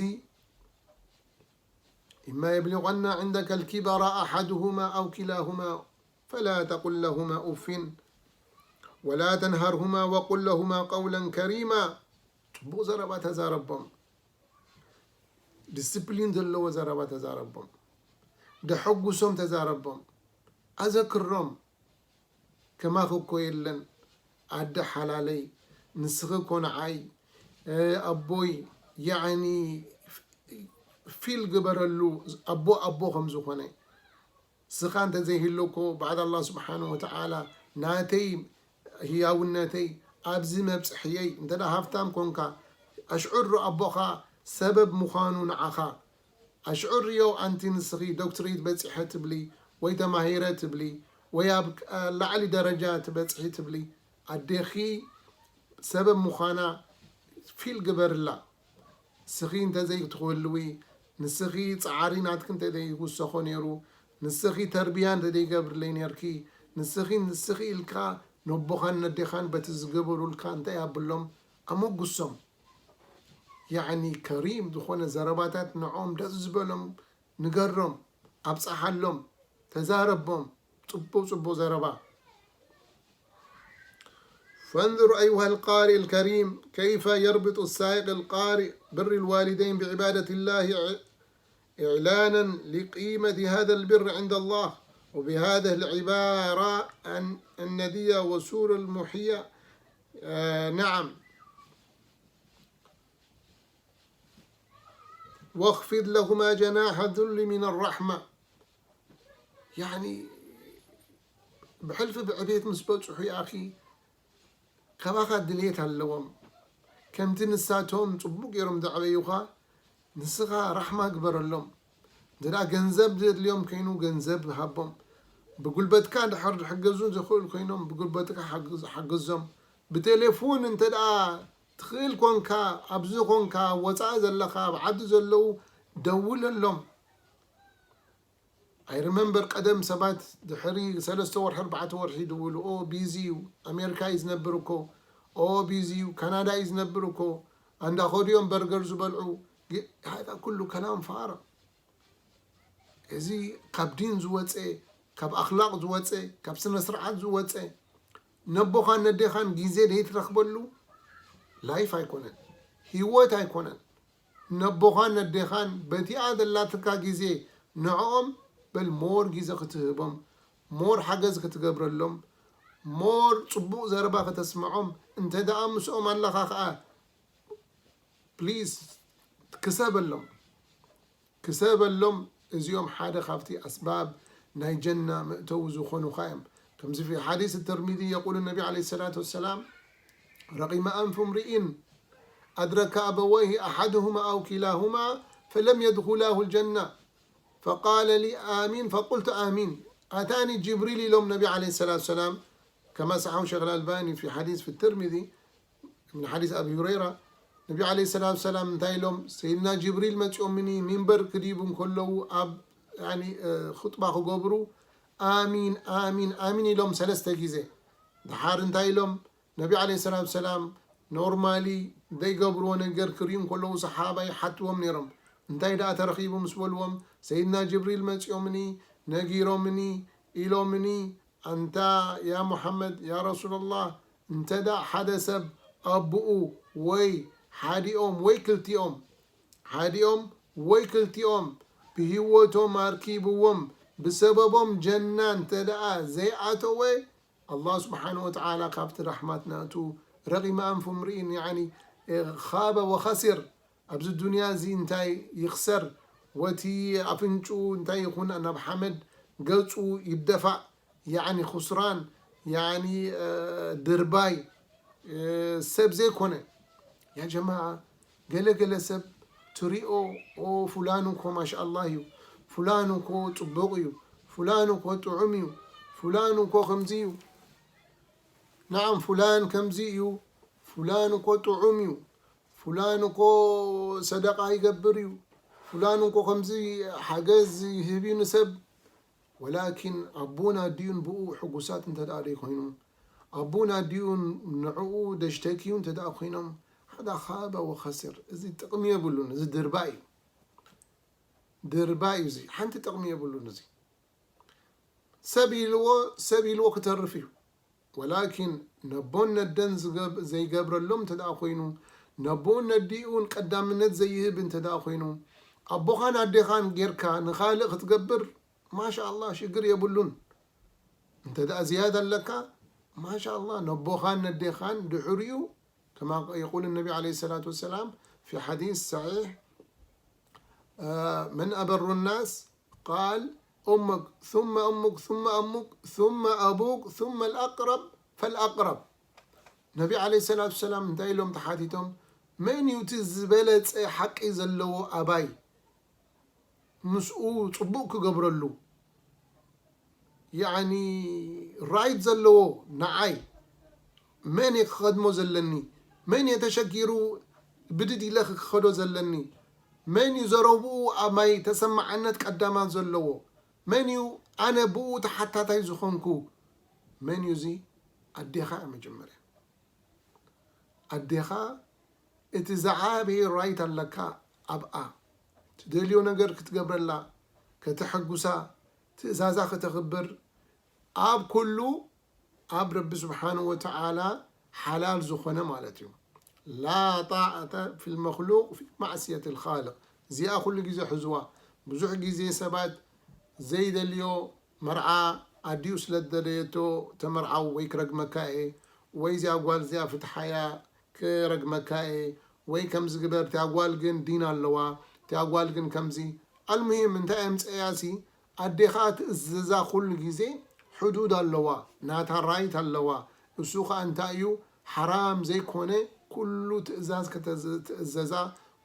إما يبلغن عندك الكبر أحدهما أو كلاهما فلا تقل لهما أف ولا تنهرهما وقل لهما قولا كريما። ጽቡቕ ዘረባ ተዛረቦም። ዲስፕሊን ዘለዎ ዘረባ ተዛረቦም። ደሐጉሶም ተዛረቦም። ኣዘክሮም። ከማኺ እኮ የለን ኣደ ሓላለይ፣ ንስኺ እኮ ንዓይ፣ እ፣ ኣቦይ፣ ያዕኒ ፊል ግበረሉ፣ ኣቦ ኣቦ ከም ዝኾነ። ስኻ እንተ ዘይህሉ እኮ ባዕድ ኣላህ ስብሓን ወተዓላ ናተይ ህያውነተይ ኣብዚ መብፅሕየይ፣ እንተ ደኣ ሃፍታም ኮንካ፣ ኣሽዑር ኣቦኻ ሰበብ ምዃኑ ንዓኻ። ኣሽዑር ሪዮ ኣንቲ ንስኺ ዶክትሬት በጺሐ ትብሊ፣ ወይ ተማሂረ ትብሊ፣ ወይ ኣብ ላዕሊ ደረጃ ትበጽሒ ትብሊ፣ ኣዴኺ ሰበብ ምዃና ፊል ግበርላ። ንስኺ እንተ ዘይትህልዊ፣ ንስኺ ጻዕሪ ናትኪ እንተ ዘይውሰኾ ነይሩ፣ ንስኺ ተርቢያ እንተ ዘይገብርለይ ነይርኪ፣ ንስኺ፣ ንስኺ ኢልካ ነቦኻን ነዴኻን በቲ ዝገበሩልካ እንታይ ኣብሎም፣ ኣሞግሶም። ያዕኒ ከሪም ዝኾነ ዘረባታት ንዖም ደስ ዝበሎም ንገሮም፣ ኣብጽሓሎም፣ ተዛረቦም ጽቡቕ ጽቡቕ ዘረባ። فانظر أيها القارئ الكريم كيف يربط السائق القارئ بر الوالدين بعبادة الله إعلانا لقيمة هذا البر عند الله، وبهذه العبارة الندية والسور المحية، آه، نعم، واخفض لهما جناح الذل من الرحمة. يعني، ብሕልፊ ብዕቤት ምስ በጽሑ፣ يا أخي، ካባኻ ድሌት ኣለዎም። ከምቲ ንሳቶም ጽቡቕ ገይሮም ዘዕበዩኻ፣ ንስኻ ራሕማ ግበረሎም። እንተ ደኣ ገንዘብ ዘድልዮም ኮይኑ፣ ገንዘብ ሃቦም። ብጉልበትካ ድሓር ዝሕገዙ ዝኽእል ኮይኖም፣ ብጉልበትካ ሓግዝ-፣ ሓግዞም። ብቴሌፎን እንተ ደኣ ትኽእል ኮንካ፣ ኣብዚ ኮንካ፣ ወጻኢ ዘለኻ፣ ኣብ ዓዲ ዘለዉ፣ ደውለሎም። I remember ቀደም ሰባት ድሕሪ ሰለስተ ወርሒ፣ ኣርባዕተ ወርሒ ይድውሉ፣ "ኦ፣ ቢዚ እዩ፣ ኣሜሪካ እዩ ዝነብር እኮ፣ ኦ፣ ቢዚ እዩ፣ ካናዳ እዩ ዝነብር እኮ፣ ኣንዳ ኸዱ እዮም በርገር ዝበልዑ." ግ-፣ هذا ኩሉ ከላም ፋራ። እዚ ካብ ዲን ዝወፀ፣ ካብ ኣኽላቕ ዝወፀ፣ ካብ ስነ ስርዓት ዝወፀ፣ ነቦኻን ነዴኻን ግዜ ዘይትረኽበሉ ላይፍ ኣይኮነን፣ ህይወት ኣይኮነን። ነቦኻን ነዴኻን በቲኣ ዘላትካ ግዜ ንዕኦም በል ሞር ግዜ ክትህቦም፣ ሞር ሓገዝ ክትገብረሎም፣ ሞር ጽቡቕ ዘረባ ከተስምዖም፣ እንተ ደኣ ምስኦም ኣለኻ ኸኣ ፕሊዝ ክሰበሎም፣ ክሰበሎም። እዚኦም ሓደ ካብቲ ኣስባብ ናይ ጀና መእተዊ ዝኾኑኻ እዮም። ከምዚ ፊ ሓዲስ ተርሚዚ የቁሉ ነቢ ዓለይሂ ሰላቱ ወሰላም፣ ረቂመ ኣንፉ እምሪኢን ኣድረከ ኣበወይሂ ኣሓድሁማ ኣው ኪላሁማ ፈለም የድኹላሁ ልጀና ፈቃለ ሊ ኣሚን ፈቁልቱ ኣሚን ኣታኒ ጅብሪል ኢሎም ነቢ ዓለይሂ ሰላቱ ወሰላም። ከማ ሰሓሁ ሸይኽ ኣልኣልባኒ ፊ ሓዲስ ፊ ተርሚዚ ምን ሓዲስ ኣቢ ሁረይራ፣ ነቢ ዓለይሂ ሰላቱ ወሰላም እንታይ ኢሎም? ሰይድና ጅብሪል መጺኦምኒ ሚንበር ክድይቡ እንከለዉ ኣብ፣ ያኒ፣ እ፣ ኹጥባ ክገብሩ፣ ኣሚን፣ ኣሚን፣ ኣሚን ኢሎም ሰለስተ ግዜ። ደሓር እንታይ ኢሎም? ነቢ ዓለይሂ ሰላቱ ወሰላም ኖርማሊ ዘይገብርዎ ነገር ክርእዩ እንከለዉ ሰሓባ ይሓትዎም ነይሮም። እንታይ ደኣ ተረኺቡ ምስ በልዎም፣ ሰይድና ጅብሪል መጺኦምኒ፣ ነጊሮምኒ፣ ኢሎምኒ፣ ኣንታ ያ ሙሓመድ፣ ያ ረሱለላህ፣ እንተ ደኣ ሓደ ሰብ ኣቦኡ ወይ ሓዲኦም ወይ ክልቲኦም፣ ሓዲኦም ወይ ክልቲኦም ብህይወቶም ኣርኪብዎም፣ ብሰበቦም ጀና እንተ ደኣ ዘይኣተወ፣ ኣላህ ስብሓነሁ ወተዓላ ካብቲ ራሕማት ናቱ ረቒመ ኣንፉ እምርኢን፣ ያዕኒ፣ ኻበ ወኸሲር፣ ኣብዚ ዱንያ እዚ እንታይ ይኽሰር፣ ወቲ ኣፍንጭኡ እንታይ ይኹን፣ ናብ ሓመድ ገጹ ይደፋእ፣ ያዕኒ፣ ኹስራን፣ ያዕኒ፣ እ፣ ድርባይ፣ እ፣ ሰብ ዘይኮነ። ያ ጀማዓ፣ ገለ ገለ ሰብ ትሪኦ፣ "ኦ፣ ፉላን እኮ ማሻኣላህ እዩ፣ ፉላን እኮ ጽቡቕ እዩ፣ ፉላን እኮ ጥዑም እዩ፣ ፉላን እኮ ከምዚ እዩ፣ ናዓም፣ ፉላን ከምዚ እዩ፣ ፉላን እኮ ጥዑም እዩ፣ ፉላን እኮ ሰደቃ ይገብር እዩ፣ ፉላን እኮ ከምዚ ሓገዝ ይህብ እዩ ንሰብ." ወላኪን ኣቦን ኣዲኡን ብኡ ሕጉሳት እንተ ደኣ ደይኮይኑ፣ ኣቦን ኣዲኡን ንዕኡ ደሽተኪዩ እንተ ደኣ ኮይኖም፣ ሓደ ኻበ ወኸሲር። እዚ ጥቕሚ የብሉን፣ እዚ ድርባ እዩ። ድርባ እዩ እዚ። ሓንቲ ጥቕሚ የብሉን እዚ። ሰብ ኢልዎ፣ ሰብ ኢልዎ ክተርፍ እዩ። ወላኪን ነቦን ነደን ዝገብ-፣ ዘይገብረሎም እንተ ደኣ ኮይኑ፣ ነቦን ነዲኡን ቀዳምነት ዘይህብ እንተ ደኣ ኮይኑ፣ ኣቦኻን ኣዴኻን ጌርካ ንኻልእ ክትገብር፣ ማሻኣላህ፣ ሽግር የብሉን። እንተ ደኣ ዝያዳ ኣለካ፣ ማሻኣላህ፣ ነቦኻን ነዴኻን ድሕሪኡ፣ ከማ የቁል ነቢ ዓለይሂ ሰላቱ ወሰላም ፊ ሓዲስ ሰሒሕ፣ መን ኣበሩ ናስ ቃል፣ ኡሙክ ثم ኡሙክ ثم ኡሙክ ثم ኣቡክ ثم الأقرب فالأقرب። ነቢ ዓለይሂ ሰላቱ ወሰላም እንታይ ኢሎም ተሓቲቶም? መን እዩ እቲ ዝበለጸ ሓቂ ዘለዎ ኣባይ? ምስኡ ጽቡቕ ክገብረሉ፣ ያዕኒ፣ ራይት ዘለዎ ንዓይ፣ መን እየ ክኸድሞ ዘለኒ? መን እየ ተሸጊሩ ብድድ ኢለ ክኸዶ ዘለኒ? መን እዩ ዘረብኡ ኣብ ማይ ተሰማዓነት ቀዳማት ዘለዎ? መን እዩ ኣነ ብኡ ተሓታታይ ዝኾንኩ? መን እዩ እዚ? ኣዴኻ እያ መጀመርያ። ኣዴኻ እቲ ዝዓበየ ራይት ኣለካ ኣብኣ። ትደልዮ ነገር ክትገብረላ፣ ከተሐጉሳ፣ ትእዛዛ ከተኽብር፣ ኣብ ኩሉ ኣብ ረቢ ስብሓንሁ ወተዓላ ሓላል ዝኾነ ማለት እዩ። ላ ጣዕተ ፊ ልመክሉቅ ፊ ማዕስየት ልኻልቅ። እዚኣ ኩሉ ግዜ ሕዝዋ። ብዙሕ ግዜ ሰባት ዘይደልዮ መርዓ ኣዲኡ ስለ ዝደለየቶ ተመርዓው ወይ ክረግመካ እየ፣ ወይ እዚኣ ጓል እዚኣ ፍትሓያ ክረግመካ እየ፣ ወይ ከምዚ ግበር፣ እቲኣ ጓል ግን ዲን ኣለዋ፣ እቲኣ ጓል ግን ከምዚ። ኣልሙሂም እንታይ ኣምፀያሲ ኣዴኻ ትእዝዛ ኩሉ ግዜ ሕዱድ ኣለዋ፣ ናታ ራይት ኣለዋ። እሱ ኸዓ እንታይ እዩ? ሓራም ዘይኮነ ኩሉ ትእዛዝ ከተዝ-፣ ትእዘዛ፣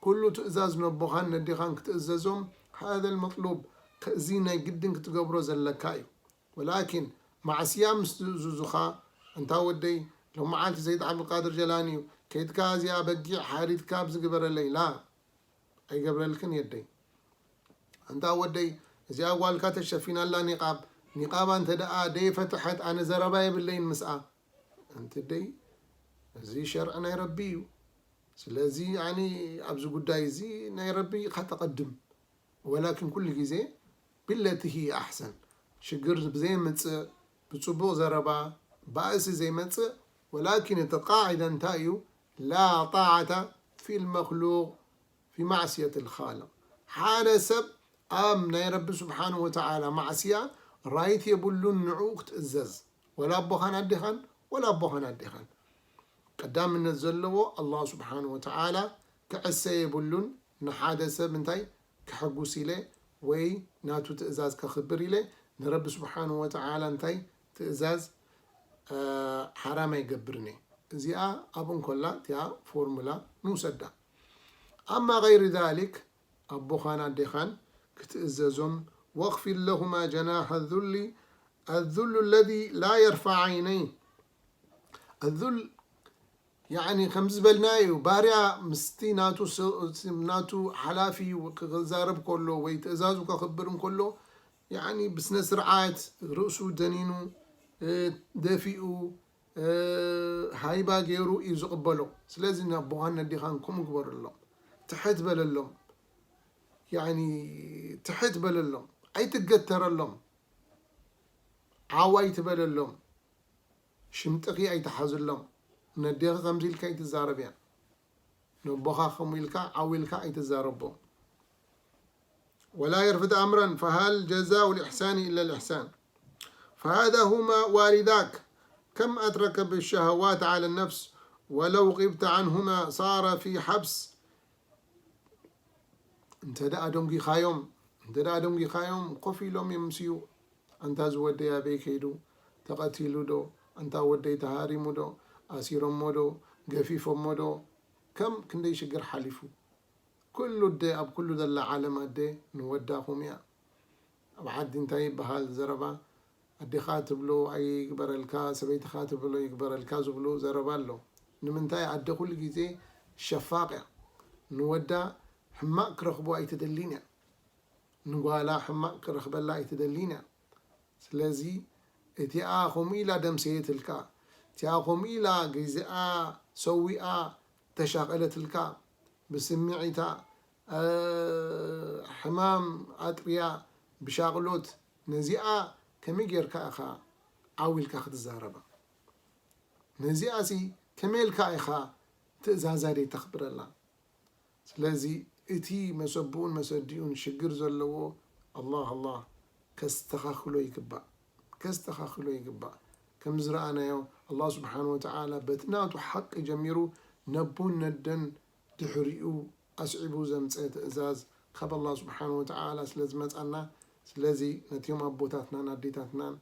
ኩሉ ትእዛዝ ነቦኻን ነዴኻን ክትእዘዞም፣ ሃዘ ልመጥሉብ፣ ከ-፣ እዚ ናይ ግድን ክትገብሮ ዘለካ እዩ። ወላኪን ማዕስያ ምስ ትእዝዙኻ፣ እንታ ወደይ፣ ሎመዓልቲ ሰይድ ዓብዱልቃድር ጀላኒ እዩ፣ ከይድካ እዚኣ በጊዕ ሓሪድካ ኣብዚ ግበረለይ፣ ላ፣ ኣይገብረልክን የደይ። እንታ ወደይ፣ እዚኣ ጓልካ ተሸፊናላ ኒቓብ፣ ኒቓባ እንተ ደኣ ደይፈትሐት ኣነ ዘረባ የብለይን ምስኣ። እንት ደይ፣ እዚ ሸርዒ ናይ ረቢ እዩ። ስለዚ ኣኒ ኣብዚ ጉዳይ እዚ ናይ ረቢ ኢኻ ተቐድም። ወላኪን ኩሉ ግዜ ብለቲ ሂየ ኣሕሰን፣ ሽግር ብዘየምጽእ ብጽቡቕ ዘረባ ባእሲ ዘይመጽእ። ወላኪን እቲ ቃዒዳ እንታይ እዩ? ላ ጣዓተ ፊ ልመክሉቅ ፊ ማዕስየት ልኻልቅ። ሓደ ሰብ ኣብ ናይ ረቢ ስብሓንሁ ወተዓላ ማዕስያ ራይት የብሉን ንዕኡ ክትእዘዝ፣ ወላ ኣቦኻን ኣዴኻን፣ ወላ ኣቦኻን ኣዴኻን። ቀዳምነት ዘለዎ ኣላህ ስብሓንሁ ወተዓላ ክዕሰ የብሉን። ንሓደ ሰብ እንታይ ከሐጉስ ኢለ ወይ ናቱ ትእዛዝ ከኽብር ኢለ ንረቢ ስብሓንሁ ወተዓላ እንታይ ትእዛዝ፣ እ፣ ሓራም ኣይገብርን እየ። እዚኣ ኣብ እንኮላ እቲኣ ፎርሙላ ንውሰዳ። ኣማ ገይሪ ዛሊክ ኣቦኻን ኣዴኻን ክትእዘዞም ወኽፊድ ለሁማ ጀናሐ ዙሊ ኣዙሉ ለዚ ላ የርፋዕ ዓይነይ ኣዙል ያዕኒ ከምዚ ዝበልናዮ እዩ። ባርያ ምስቲ ናቱ ስ-፣ ናቱ ሓላፊ ክዛረብ ከሎ ወይ ትእዛዙ ከኽብር እንከሎ፣ ያዕኒ ብስነ ስርዓት ርእሱ ደኒኑ፣ እ፣ ደፊኡ፣ እ፣ ሃይባ ገይሩ እዩ ዝቕበሎ። ስለዚ ንኣቦኻን ነዴኻን ከምኡ ግበረሎም። ትሕት በለሎም። ያዕኒ ትሕት በለሎም። ኣይትገተረሎም። ዓው ኣይትበለሎም። ሽምጥኺ ኣይትሓዝሎም። ነዴኺ ከምዚ ኢልካ ኣይትዛረብያ። ነቦኻ ከምኡ ኢልካ ዓው ኢልካ ኣይትዛረቦ። ولا يرفد أمرا فهل جزاء الإحسان إلا الإحسان فهذا هما والداك كم أترك بالشهوات على النفس ولو غبت عنهما صار في حبس. እንተ ደኣ ደንጊኻዮም፣ እንተ ደኣ ደንጊኻዮም፣ ኮፍ ኢሎም ይምስዩ። ኣንታ እዚ ወደይ ኣበይ ከይዱ? ተቐቲሉ ዶ? ኣንታ ወደይ ተሃሪሙ ዶ? ኣሲሮሞ ዶ? ገፊፎሞ ዶ? ከም ክንደይ ሽግር ሓሊፉ። ኩሉ ኣደ፣ ኣብ ኩሉ ዘላ ዓለም ኣደ ንወዳ ከምኡ እያ። ኣብ ዓዲ እንታይ ይበሃል ዘረባ? ኣዴኻ ትብሎ ኣይግበረልካ፣ ሰበይትኻ ትብሎ ይግበረልካ ዝብሉ ዘረባ ኣሎ። ንምንታይ? ኣደ ኩሉ ግዜ ሸፋቕ እያ። ንወዳ ሕማቕ ክረኽቦ ኣይትደልን እያ። ንጓላ ሕማቕ ክረኽበላ ኣይትደልን እያ። ስለዚ እቲኣ ከምኡ ኢላ ደምሰየትልካ፣ እቲኣ ከምኡ ኢላ ግዜኣ ሰዊኣ ተሻቐለትልካ፣ ብስምዒታ፣ እ፣ ሕማም ኣጥርያ ብሻቕሎት፣ ነዚኣ ከመይ ጌርካ ኢኻ ዓው ኢልካ ክትዛረባ? ነዚኣሲ ከመይ ኢልካ ኢኻ ትእዛዛ ደይተኽብረላ? ስለዚ እቲ መሰብኡን መሰዲኡን ሽግር ዘለዎ ኣላህ፣ ኣላህ ከስተኻኽሎ ይግባእ፣ ከስተኻኽሎ ይግባእ። ከም ዝረኣናዮ ኣላህ ስብሓን ወተዓላ በቲ ናቱ ሓቂ ጀሚሩ ነቦን ነደን ድሕሪኡ ኣስዒቡ ዘምፀ ትእዛዝ ካብ ኣላህ ስብሓን ወተዓላ ስለ ዝመፃና፣ ስለዚ ነቲኦም ኣቦታትናን ኣዴታትናን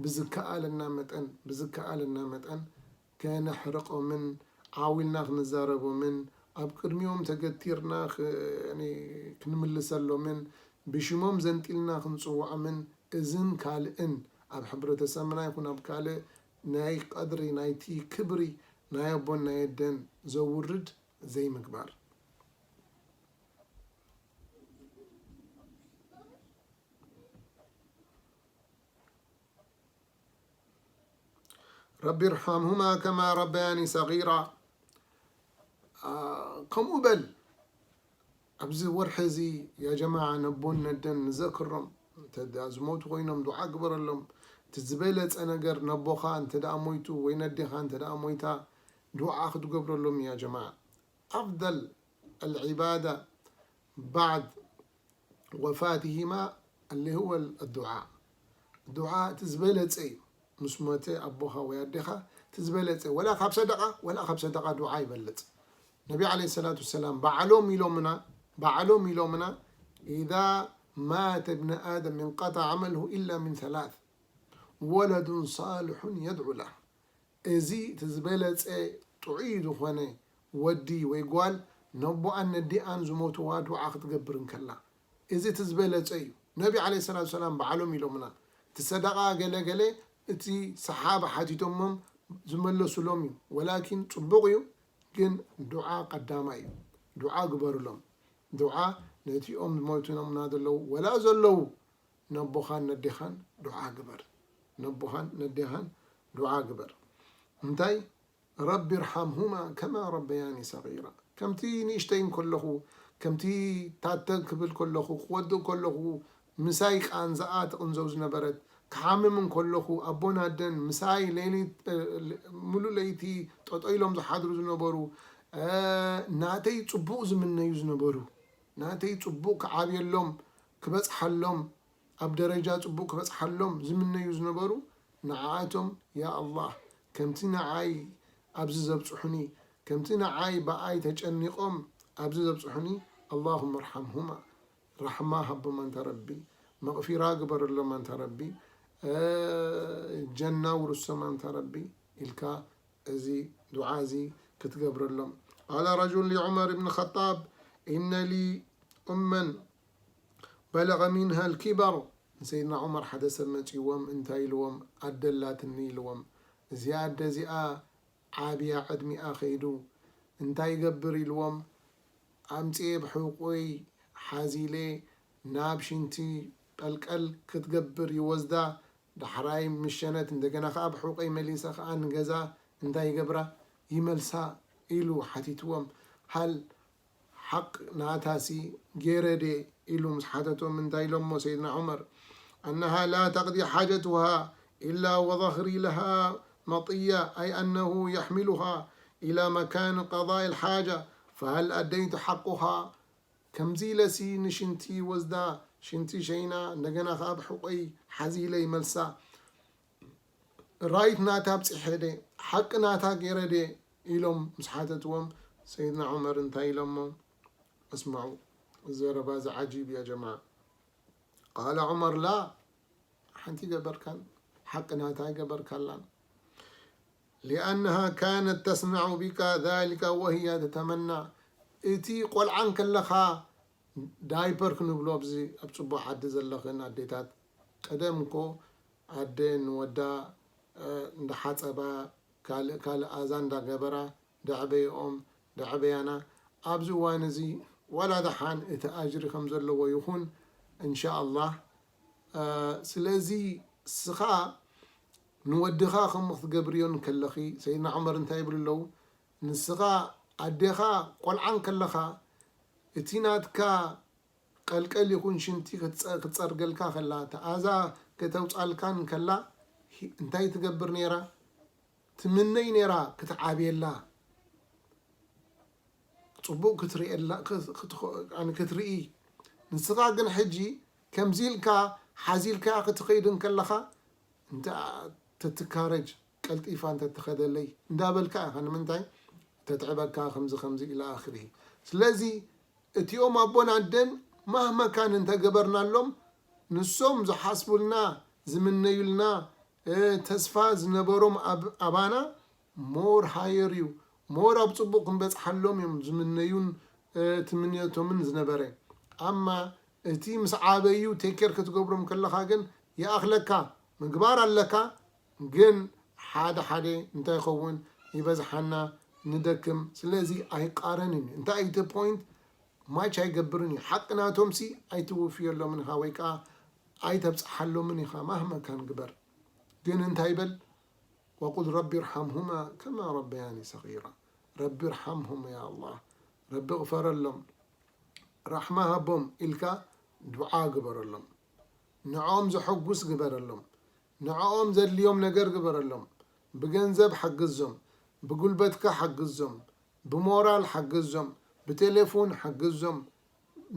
ብዝከኣለና መጠን፣ ብዝከኣለና መጠን ከነሕርቆምን ዓው ኢልና ክንዛረቦምን ኣብ ቅድሚኦም ተገቲርና ኽ-፣ ክንምልሰሎምን ብሽሞም ዘንጢልና ክንጽውዖምን እዝን ካልእን ኣብ ሕብረተሰብና ይኹን ኣብ ካልእ ናይ ቀድሪ ናይቲ ክብሪ ናይ ኣቦን ናይ ኣደን ዘውርድ ዘይምግባር። ረቢ ርሓምሁማ ከማ ረበያኒ ሰጊራ። ከምኡ በል። ኣብዚ ወርሒ እዚ ያ ጀማዓ ነቦን ነደን ንዘክሮም። እንተ ደኣ ዝሞቱ ኮይኖም ዱዓ ግበረሎም። እቲ ዝበለጸ ነገር ነቦኻ እንተ ደኣ ሞይቱ ወይ ነዴኻ እንተ ደኣ ሞይታ ዱዓ ክትገብረሎም ያ ጀማዓ። ኣፍደል ኣልዒባዳ ባዕድ ወፋትሂማ ኣሊ ሁወ ኣዱዓ። ዱዓ እቲ ዝበለጸ እዩ። ምስ ሞተ ኣቦኻ ወይ ኣዴኻ እቲ ዝበለጸ፣ ወላ ካብ ሰደቃ፣ ወላ ካብ ሰደቃ ዱዓ ይበልጽ። ነቢ ዓለይሂ ሰላቱ ወሰላም ባዕሎም ኢሎምና፣ ባዕሎም ኢሎምና፣ "ኢዛ ማተ እብነ ኣደም እንቀጠዐ ዐመልሁ ኢላ ሚን ሰላስ፣ ወለዱን ሳልሑን የድዑ ለህ." እዚ እቲ ዝበለጸ ጥዑይ ዝኾነ ወዲ ወይ ጓል ነቦኣን ነዲኣን ዝሞትዋ ዱዓ ክትገብር እንከላ፣ እዚ እቲ ዝበለጸ እዩ። ነቢ ዓለይሂ ሰላቱ ሰላም ባዕሎም ኢሎምና፣ እቲ ሰደቃ ገለ ገለ እቲ ሰሓባ ሓቲቶሞም ዝመለሱሎም እዩ። ወላኪን ጽቡቕ እዩ፣ ግን ዱዓ ቀዳማይ እዩ። ዱዓ ግበሩሎም። ዱዓ ነቲኦም ዝሞቱና ዘለዉ፣ ወላ ዘለዉ፣ ነቦኻን ነዴኻን ዱዓ ግበር። ነቦኻን ነዴኻን ዱዓ ግበር። እንታይ? "ረቢ ርሓምሁማ ከማ ረበያኒ ሰጊራ." ከምቲ ንእሽተይ እንከለኹ፣ ከምቲ ታተ ክብል ከለኹ፣ ክወድቕ ከለኹ፣ ምሳይ ቃንዛኣ ትቕንዘው ዝነበረት፣ ክሓምም እንከለኹ፣ ኣቦን ኣደን ምሳይ ለይሊ፣ እ፣ ምሉእ ለይቲ ጠጠው ኢሎም ዝሓድሩ ዝነበሩ፣ እ፣ ናተይ ጽቡቕ ዝምነዩ ዝነበሩ፣ ናተይ ጽቡቕ ክዓብየሎም፣ ክበጽሓሎም፣ ኣብ ደረጃ ጽቡቕ ክበጽሓሎም ዝምነዩ ዝነበሩ፣ ንዓኣቶም፣ ያ ኣላህ፣ ከምቲ ንዓይ ኣብዚ ዘብጽሑኒ፣ ከምቲ ንዓይ ብኣይ ተጨኒቖም ኣብዚ ዘብጽሑኒ፣ ኣላሁመ ርሓምሁማ፣ ራሕማ ሃቦም ኣንታ ረቢ፣ መቕፊራ ግበረሎም ኣንታ ረቢ፣ እ፣ ጀና ውርሶም ኣንታ ረቢ ኢልካ እዚ ዱዓ እዚ ክትገብረሎም። ቃለ ረጁል ሊዑመር ብን ኸጣብ፣ "ኢነ ሊ ኡመን በለገ ሚንሃ ልኪበር." ንሰይድና ዑመር ሓደ ሰብ መጺዎም እንታይ ኢልዎም? "ኣደ ኣላትኒ" ኢልዎም። "እዚኣ ኣደ እዚኣ ዓብያ ዕድሚኣ ከይዱ እንታይ ይገብር?" ኢልዎም። "ኣምጽኤ ብሕቆይ ሓዚለ ናብ ሽንቲ ቀልቀል ክትገብር ይወስዳ፣ ዳሕራይ ምሸነት እንደገና ከኣ ብሕቆይ መሊሰ ከኣ ንገዛ እንታይ ይገብራ? ይመልሳ?" ኢሉ ሓቲትዎም። "ሃል ሓቅ ናታሲ ገይረ ድየ?" ኢሉ ምስ ሓተቶም እንታይ ኢሎሞ ሰይድና ዑመር? "ኣነሃ ላ ተቅዲ ሓጀትሃ ኢላ ወظهري ለሃ መጥያ፣ ኣይ ኣነሁ የሕሚሉሃ ኢላ መካን ቀዳኢ ልሓጃ፣ ፈሃል ኣደይቱ ሓቁሃ?" ከምዚ ኢለሲ ንሽንቲ ወስዳ፣ ሽንቲ ሸይና፣ እንደገና ከኣ ብሕቆይ ሓዚለ ይመልሳ። ራይት ናታ ኣብጺሐ ድየ፣ ሓቂ ናታ ገይረ ድየ ኢሎም ምስ ሓተትዎም፣ ሰይድና ዑመር እንታይ ኢሎሞ? እስምዑ፣ እዚ ዘረባ እዚ ዓጂብ እዩ ያ ጀማዓ። ቃለ ዑመር፣ ላ፣ ሓንቲ ገበርካን፣ ሓቂ ናታ ገበርካላን። ሊኣነሃ ካነት ተስነዑ ቢካ ዛሊካ ወህያ ተተመና። እቲ ቆልዓ እንከለኻ ዳይፐር ክንብሎ ኣብዚ ኣብ ጽቡቕ ዓዲ ዘለኽን ኣዴታት፣ ቀደም እኮ ኣደ ንወዳ፣ እ፣ እንዳሓጸባ፣ ካልእ ካልእ ኣዛ እንዳገበራ ደዕበይኦም፣ ደዕበያና። ኣብዚ እዋን እዚ ዋላ ደሓን እቲ ኣጅሪ ከም ዘለዎ ይኹን፣ እንሻኣላህ። እ፣ ስለዚ እስኻ ንወድኻ ከምኡ ክትገብርዮ እንከለኺ፣ ሰይድና ዑመር እንታይ ይብሉ ኣለዉ? ንስኻ ኣዴኻ ቆልዓ እንከለኻ፣ እቲ ናትካ ቀልቀል ይኹን ሽንቲ ክትጸ-፣ ክትጸርገልካ ከላ፣ እቲ ኣዛ ከተውጻልካን ከላ፣ ሂ-፣ እንታይ ትገብር ነይራ? ትምነይ ነይራ ክትዓብየላ፣ ጽቡቕ ክትርእየላ፣ ክት-፣ ክትኾ-፣ ኣነ ክትርኢ። ንስኻ ግን ሕጂ ከምዚ ኢልካ ሓዚልካ ክትኸይድ እንከለኻ፣ እንተ ተትካረጅ፣ ቀልጢፋ እንተ ትኸደለይ እንዳበልካ ኢኻ። ንምንታይ? ተትዕበካ፣ ከምዚ ከምዚ ኢላ ኣኽሪ። ስለዚ እቲኦም ኣቦን ኣደን ማህመካን እንተገበርናሎም፣ ንሶም ዝሓስቡልና፣ ዝምነዩልና፣ እ፣ ተስፋ ዝነበሮም ኣብ-፣ ኣባና ሞር ሃየር እዩ። ሞር ኣብ ጽቡቕ ክንበጽሓሎም እዮም ዝምነዩን፣ እ፣ ትምንየቶምን ዝነበረ። ኣማ እቲ ምስ ዓበዩ ቴክ ኬር ክትገብሮም ከለኻ ግን ይኣኽለካ፣ ምግባር ኣለካ፣ ግን ሓደ ሓደ እንታይ ይኸውን፣ ይበዝሓና፣ ንደክም። ስለዚ ኣይቃረንን እዩ። እንታይ እቲ ፖይንት? ማች ኣይገብርን እዩ። ሓቂ ናቶምሲ ኣይትውፍየሎምን ኢኻ ወይ ከኣ ኣይተብጽሓሎምን ኢኻ፣ ማህመካን ግበር። ግን እንታይ በል፣ وقل رب ارحمهما كما ربياني صغيرا. رب ارحمهما يا الله. ረቢ ግፈረሎም፣ ራሕማ ሃቦም ኢልካ ዱዓ ግበረሎም። ንዕኦም ዘሐጉስ ግበረሎም። ንዕኦም ዘድልዮም ነገር ግበረሎም። ብገንዘብ ሓግዞም፣ ብጉልበትካ ሓግዞም፣ ብሞራል ሓግዞም፣ ብቴሌፎን ሓግዞም።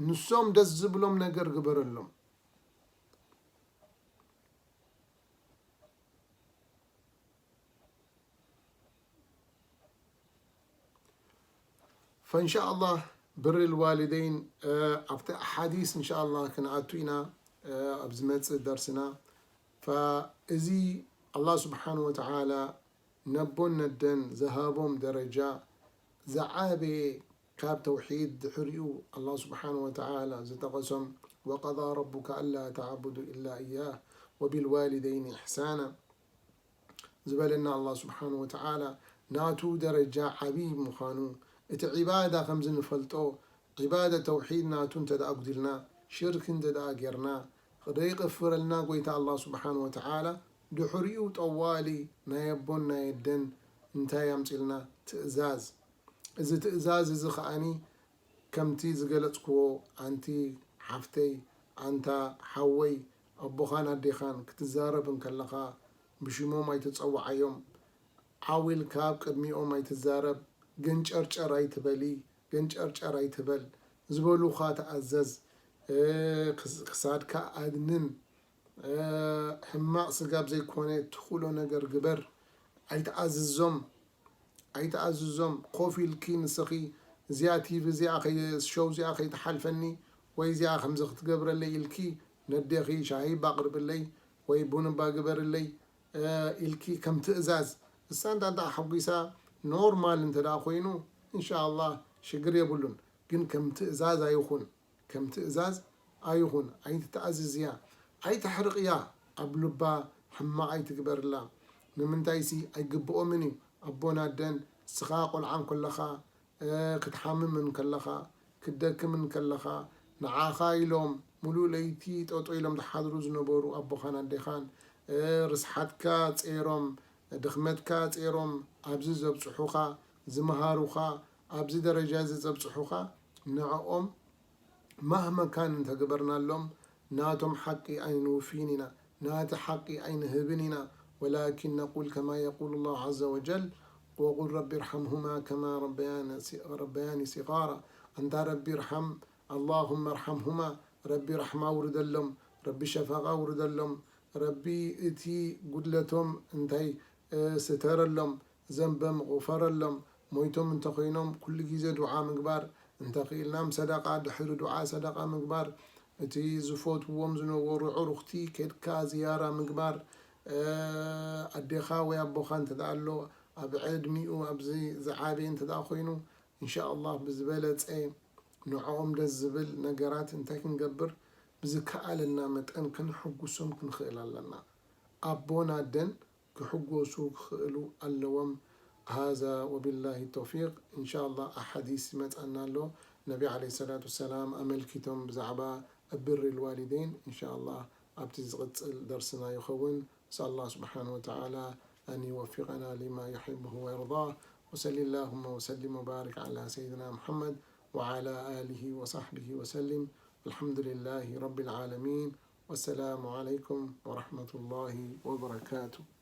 ንሶም ደስ ዝብሎም ነገር ግበረሎም። فإن شاء الله بر الوالدين፣ እ፣ ኣብቲ ሓዲስ إن شاء الله ክንኣቱ ኢና፣ እ፣ ኣብ ዝመጽእ ደርስና። فእዚ ኣላህ ስብሓን ወተዓላ ነቦን ነደን ዝሃቦም ደረጃ ዝዓበየ ካብ ተውሒድ ድሕሪኡ ኣላህ ስብሓን ወተዓላ ዝጠቐሶም وقضى ربك ألا تعبدوا إلا إياه وبالوالدين إحسانا ዝበለና ኣላህ ስብሓን ወተዓላ ናቱ ደረጃ ዓብዪ ምዃኑ፣ እቲ ዒባዳ ከምዚ ንፈልጦ ዒባዳ ተውሒድ ናቱ እንተ ደኣ ኣጉዲልና፣ ሽርክ እንተ ደኣ ጌርና፣ ደይቕፍረልና ጎይታ ኣላህ ስብሓን ወተዓላ ድሕሪኡ ጠዋሊ ናይ ኣቦን ናይ ኣደን እንታይ ኣምፅልና? ትእዛዝ። እዚ ትእዛዝ እዚ ከኣኒ ከምቲ ዝገለጽክዎ ኣንቲ ሓፍተይ፣ ኣንታ ሓወይ፣ ኣቦኻን ኣዴኻን ክትዛረብ እንከለኻ ብሽሞም ኣይትጸውዓዮም። ዓው ኢልካ ኣብ ቅድሚኦም ኣይትዛረብ። ገንጨርጨር ኣይትበሊ፣ ገንጨርጨር ኣይትበል። ዝበሉኻ ተኣዘዝ። እ፣ ክስ-፣ ክሳድካ ኣድንን። እ፣ ሕማቕ ስጋብ ዘይኮነ ትኽእሎ ነገር ግበር። ኣይትኣዝዞም፣ ኣይትኣዝዞም። ኮፍ ኢልኪ ንስኺ እዚኣ ቲቪ እዚኣ ከይ-፣ ሾው እዚኣ ከይትሓልፈኒ ወይ እዚኣ ከምዚ ክትገብረለይ ኢልኪ ነዴኺ ሻሂ ባቕርብለይ ወይ ቡን እባ ግበርለይ፣ እ፣ ኢልኪ ከም ትእዛዝ። እሳ እንዳ እንዳ ሓጒሳ ኖርማል እንተ ደኣ ኮይኑ፣ ኢንሻኣላህ ሽግር የብሉን። ግን ከም ትእዛዝ ኣይኹን። ከም ትእዛዝ ኣይኹን፣ ኣይትተኣዝዝያ፣ ኣይተሕርቕያ፣ ኣብ ልባ ሕማቕ ኣይትግበርላ። ንምንታይሲ ኣይግብኦምን እዩ። ኣቦን ኣደን ንስኻ ቆልዓ እንከለኻ፣ እ፣ ክትሓምም እንከለኻ፣ ክትደክም እንከለኻ፣ ንዓኻ ኢሎም ሙሉእ ለይቲ ጠጦ ኢሎም ዝሓድሩ ዝነበሩ ኣቦኻን ኣዴኻን፣ እ፣ ርስሓትካ ጼሮም፣ ድኽመትካ ጼሮም ኣብዚ ዘብጽሑኻ፣ ዝመሃሩኻ፣ ኣብዚ ደረጃ እዚ ዘብጽሑኻ፣ ንዕኦም ማህመካን እንተገበርናሎም ናቶም ሓቂ ኣይንውፍይን ኢና፣ ናቲ ሓቂ ኣይንህብን ኢና። ولكن نقول كما يقول الله عز وجل وقل رب ارحمهما كما ربيان-، ربياني صغارا። ኣንታ ረቢ ርሓም፣ اللهم ارحمهما፣ ረቢ ራሕማ ውርደሎም፣ ረቢ ሸፋቓ ውርደሎም፣ ረቢ እቲ ጉድለቶም እንታይ፣ እ፣ ስተረሎም፣ ዘንበም ቁፈረሎም። ሞይቶም እንተኾይኖም ኩሉ ግዜ ዱዓ ምግባር፣ እንተኽኢልናም ሰደቃ፣ ድሕሪ ዱዓ ሰደቃ ምግባር፣ እቲ ዝፈትውዎም ዝነበሩ ዕሩኽቲ ከድካ ዝያራ ምግባር፣ እ፣ ኣዴኻ ወይ ኣቦኻ እንተ ደኣ ኣሎ ኣብ ዕድሚኡ ኣብዚ ዝዓበየ እንተ ደኣ ኮይኑ ኢንሻኣላህ ብዝበለጸ ንዕኦም ደስ ዝብል ነገራት እንታይ ክንገብር ብዝከኣለና መጠን ክንሕጉሶም ክንኽእል ኣለና። ኣቦን ኣደን ክሕጎሱ ክኽእሉ ኣለዎም። ሃዛ ወቢላሂ ተውፊቅ። ኢንሻኣላህ ኣሓዲስ ይመፅኣና ኣሎ። ነቢ ዓለይሂ ሰላቱ ወሰላም ኣመልኪቶም ብዛዕባ ብር ልዋሊደይን። ኢንሻኣላህ ኣብቲ ዝቕፅል ደርስና ይኸውን። نسأل الله سبحانه وتعالى أن يوفقنا لما يحبه ويرضاه. وصل اللهم وسلم وبارك على سيدنا محمد وعلى آله وصحبه وسلم. الحمد لله رب العالمين. والسلام عليكم ورحمة الله وبركاته.